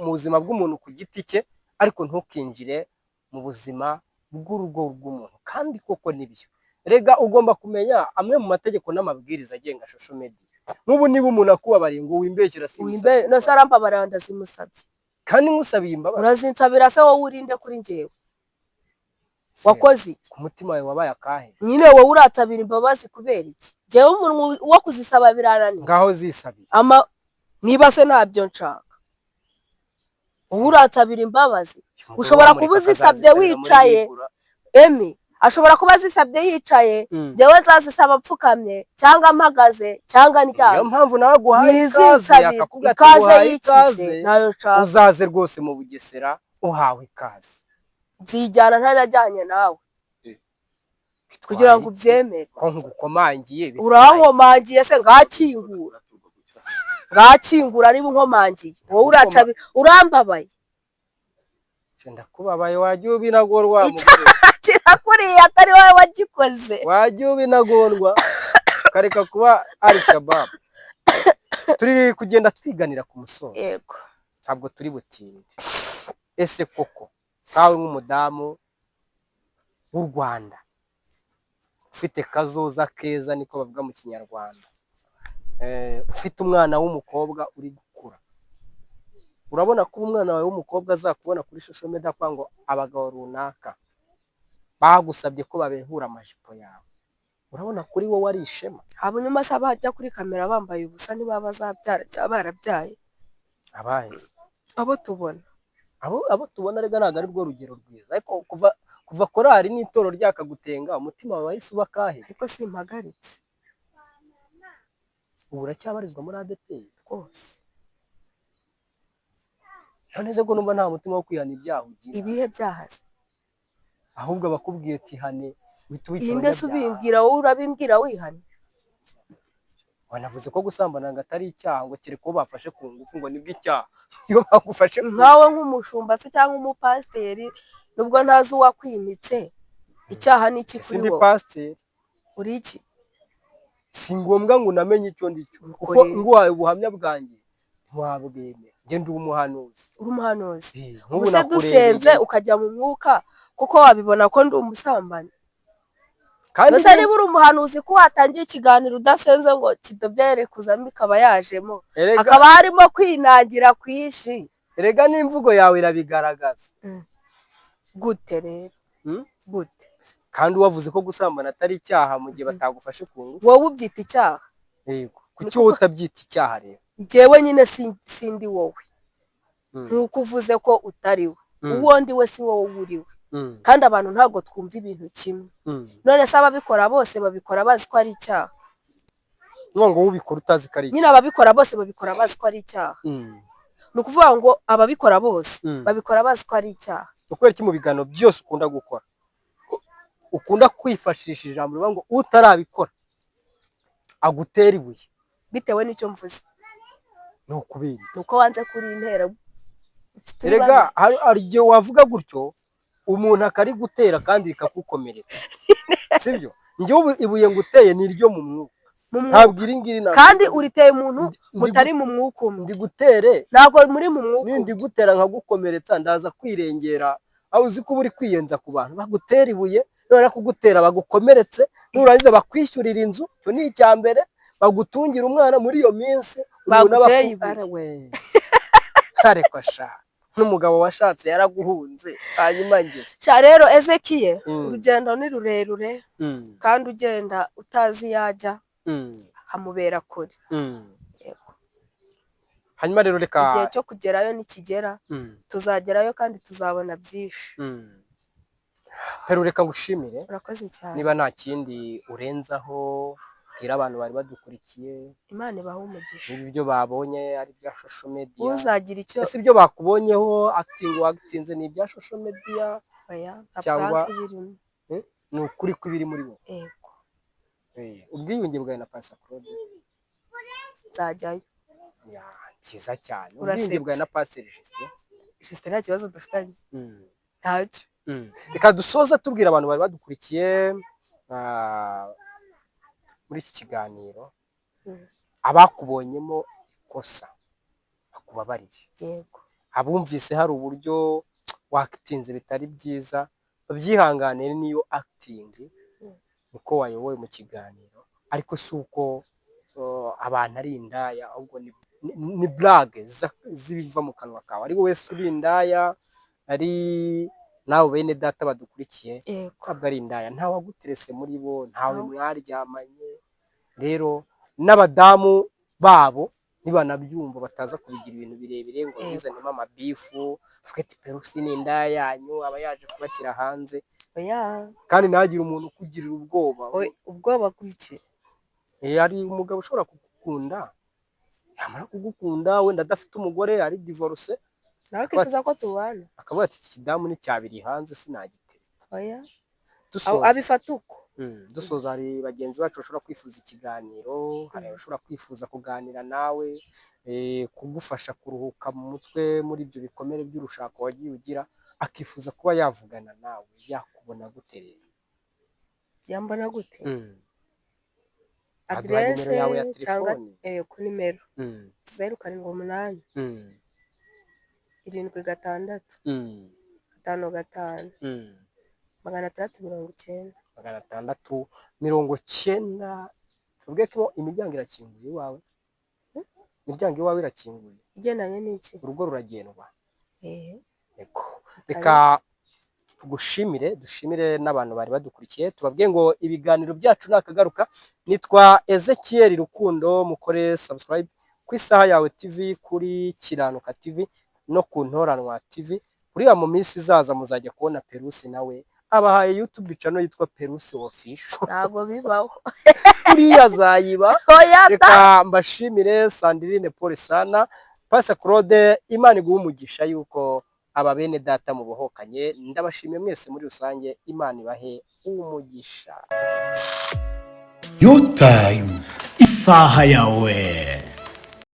mu buzima bw'umuntu ku giti cye, ariko ntukinjire mu buzima bw'urugo rw'umuntu. Kandi koko nibyo, rega ugomba kumenya amwe mu mategeko n'amabwiriza agenga social media. Nk'ubu niba umuntu akubabariye ngo wimbeshyera, Wimbe simusabye nose arambabarira, ndazimusabye. Kandi ngusabiye imbabazi. Urazinsabira se wowe urinde kuri njyewe? Wakoze iki? Ku mutima wawe wabaye akahe? Nyine wowe uransabira imbabazi kubera iki? Njyewe umuntu wo kuzisaba birananiye. Ngaho zisabiye. Ama niba se ntabyo nshaka, wowe uransabira imbabazi. Umugore Ushobora wamureka kuba uzisabye akazazisabira muri wicaye. Bigura. Emi Ashobora kuba azisabye yicaye, njyewe nzazisaba apfukamye cyangwa mpagaze cyangwa Niyo ndyamye. mpamvu nawe aguhaye ikaze, Ntizitabire akakubwira ati ikaze nguhaye yikize ikaze, nayo nshaka. Uzaze rwose mu Bugesera, uhawe ikaze. Nzijyana ntanajyanye nawe kugira ngo ubyemere. Ko ngukomangiye bitwaye. Urankomangiye se? Ngakingura, ngakingura niba unkomangiye wowe uratabi urambabaye. Ndakubabaye, wajya ubinagorwa. Icyaha kirakuriye atari wowe wagikoze. Wajya ubinagorwa ukareka kuba Al Shabab. Turi kugenda twiganira ku musozo. Yego. Ntabwo turi butinde. Ese koko nkawe nk'umudamu w'u Rwanda ufite kazoza keza, niko bavuga mu Kinyarwanda, ufite umwana w'umukobwa uri gukura, urabona ko umwana wawe w'umukobwa azakubona kuri social media kwa ngo abagabo runaka bagusabye ko babehura amajipo yawe, urabona kuri wowe ari ishema? Hanyuma se abajya kuri kamera bambaye ubusa ntibaba bazabyara cyangwa barabyaye? Abahe? Abo tubona. Abo tubona rega ntabwo ari rwo rugero rwiza, ariko kuva korari n'itorero ryakagutenga, umutima wawe wahise uba akahe? Ariko simpagaritse. Ubu uracyabarizwa muri ADEPR? Rwose. None se ko numva nta mutima wo kwihana ibyaha ugira? Ibihe byahaze? Ahubwo abakubwiye ati hane, uhita wita Inde se? abanyabyaha. Ubimbwira wowe, urabimbwira wihane? Wanavuze ko gusambana ngo atari icyaha, ngo kereka uwo bafashe ku ngufu, ngo nibwo icyaha iyo bagufashe ku Nkawe nk'umushumba se cyangwa umupasiteri, nubwo ntazi uwakwimitse, icyaha ni iki kuri Sindi wowe? pasiteri. Uri iki? Si ngombwa ngo unamenye icyo ndi cyo, kuko Ukuri. nguhaye ubuhamya bwanjye ntiwabwemera. Njye ndi umuhanuzi. Uri umuhanuzi? Nk'ubu Ubuse nakurebeye. dusenze ukajya mu mwuka kuko wabibona ko ndi umusambanyi? Kandi Mbese niba uri umuhanuzi, ko watangiye ikiganiro udasenze ngo kidobya kuzamo ikaba yajemo, Erega, hakaba harimo kwinangira kwinshi? Erega n'imvugo yawe irabigaragaza. Gute rero? Hmm? Gute? Kandi wavuze ko gusambana atari icyaha mu gihe batagufashe ku ngufu. Wowe ubyita icyaha? Yego, kuki wowe utabyita icyaha rero? Njyewe nyine sindi wowe. Nk'uko uvuze ko utari we, uwo ndi we si wowe uri we. Kandi abantu ntabwo twumva ibintu kimwe. None se ababikora bose babikora bazi ko ari icyaha? Ngo wowe ubikora utazi ko ari Nyine icyaha. ababikora bose babikora bazi ko ari icyaha. Ni ukuvuga ngo ababikora bose babikora bazi ko ari icyaha. Ni ukubera iki mu biganiro byose ukunda gukora ukunda kwifashisha ijambo rivuga ngo utarabikora agutera ibuye? Bitewe n'icyo mvuze. Ni ukubera iki? Ni uko wanze kuri intera. Erega hari igihe wavuga gutyo umuntu akarigutera kandi rikagukomeretsa, sibyo? Njyewe ubu ibuye nguteye ni iryo mu mwuka. Mu mwuka. Ntabwo iri ngiri Kandi uriteye umuntu mutari mu mwuka umwe. Ndi gutere. Ntabwo muri mu mwuka umwe. Nindi gutera nkagukomeretsa, ndaza kwirengera. Aho uzi ko uba uri kwiyenza ku bantu bagutera ibuye, none kugutera bagukomeretse, nurangiza bakwishyurira inzu, icyo ni icya mbere, bagutungira umwana muri iyo minsi umuntu aba Baguteye ibuye. Arawe. Ariko sha, n'umugabo washatse yaraguhunze, hanyuma ngeze Sha rero Ezekiye, urugendo ni rurerure, kandi ugenda utazi iyo ajya hamubera kure. Yego. Hanyuma rero reka Igihe cyo kugerayo nikigera, tuzagerayo kandi tuzabona byinshi. Peru, reka ngushimire. Urakoze cyane. Niba nta kindi urenzaho bwira abantu bari badukurikiye. Imana ibahe umugisha. Niba ibyo babonye ari ibya social media, Uzagira icyo ese ibyo bakubonyeho, acting wagitinze, ni ibya social media Oya, nta cyangwa prank irimo. Ni ukuri kw'ibiri muri wowe? Yego. Ubwiyunge bwawe na Pastor Claude? Nzajyayo. Ya, cyiza cyane. Urasetse. Ubwiyunge bwawe na Pastor Justin? Justin nta kibazo dufitanye, ntacyo. Reka dusoze tubwira abantu bari badukurikiye muri iki kiganiro, abakubonyemo ikosa bakubabarire, abumvise hari uburyo wakitinze bitari byiza babyihanganire, niyo acting, niko wayobowe mu kiganiro, ariko si uko abantu ari indaya, ahubwo ni blague z'ibiva mu kanwa kawe. Ari wowe wese uri indaya, ari nawe bene data badukurikiye, ntabwo ari indaya, ntawe waguterese muri bo, ntawe Ntawe. mwaryamanye. Rero n'abadamu babo. Nibanabyumva bataza kubigira ibintu birebire ngo bizanemo amabifu, bavuge ati Perusi ni indaya yanyu, aba yaje kubashyira hanze. Oya. Kandi ntagire umuntu ukugirira ubwoba. Ubwoba bw'iki? Hari umugabo ushobora kugukunda, yamara kugukunda wenda adafite umugore, ari divorce, Nawe akifuza ko tubana. akavuga ati iki kidamu ni cyabiri hanze sinagitereta. Oya. Dusoza. Abifata uko. Dusoza, hari bagenzi bacu bashobora kwifuza ikiganiro, hari abashobora kwifuza kuganira nawe, kugufasha kuruhuka mu mutwe muri ibyo bikomere by'urushako wagiye ugira, akifuza kuba yavugana nawe, yakubona gute rero? Yambona gute? Aduha nimero Aderese yawe ya cyangwa telefoni. Ku nimero 078 76 55 690. 690. Tuvuge ko imiryango irakinguye iwawe, imiryango iwawe irakinguye. Igendanye n'iki? Urugo ruragendwa. Yego. Reka Reka tugushimire, dushimire n'abantu bari badukurikiye, tubabwiye ngo ibiganiro byacu nakagaruka. Nitwa Ezekiel Rukundo, mukore subscribe ku Isaha Yawe TV, kuri Kiranuka TV no ku Ntoranwa TV. Uriya mu minsi izaza muzajya kubona Perusi nawe abahaye YouTube channel yitwa Perusi Official. Ntabwo bibaho. Uriya azayiba. Oya. Reka mbashimire Sandrine Paul sana, Pastor Claude, Imana iguhe umugisha yuko aba bene data mubohokanye. Ndabashimiye mwese muri rusange, Imana ibahe umugisha. Your time. Isaha yawe.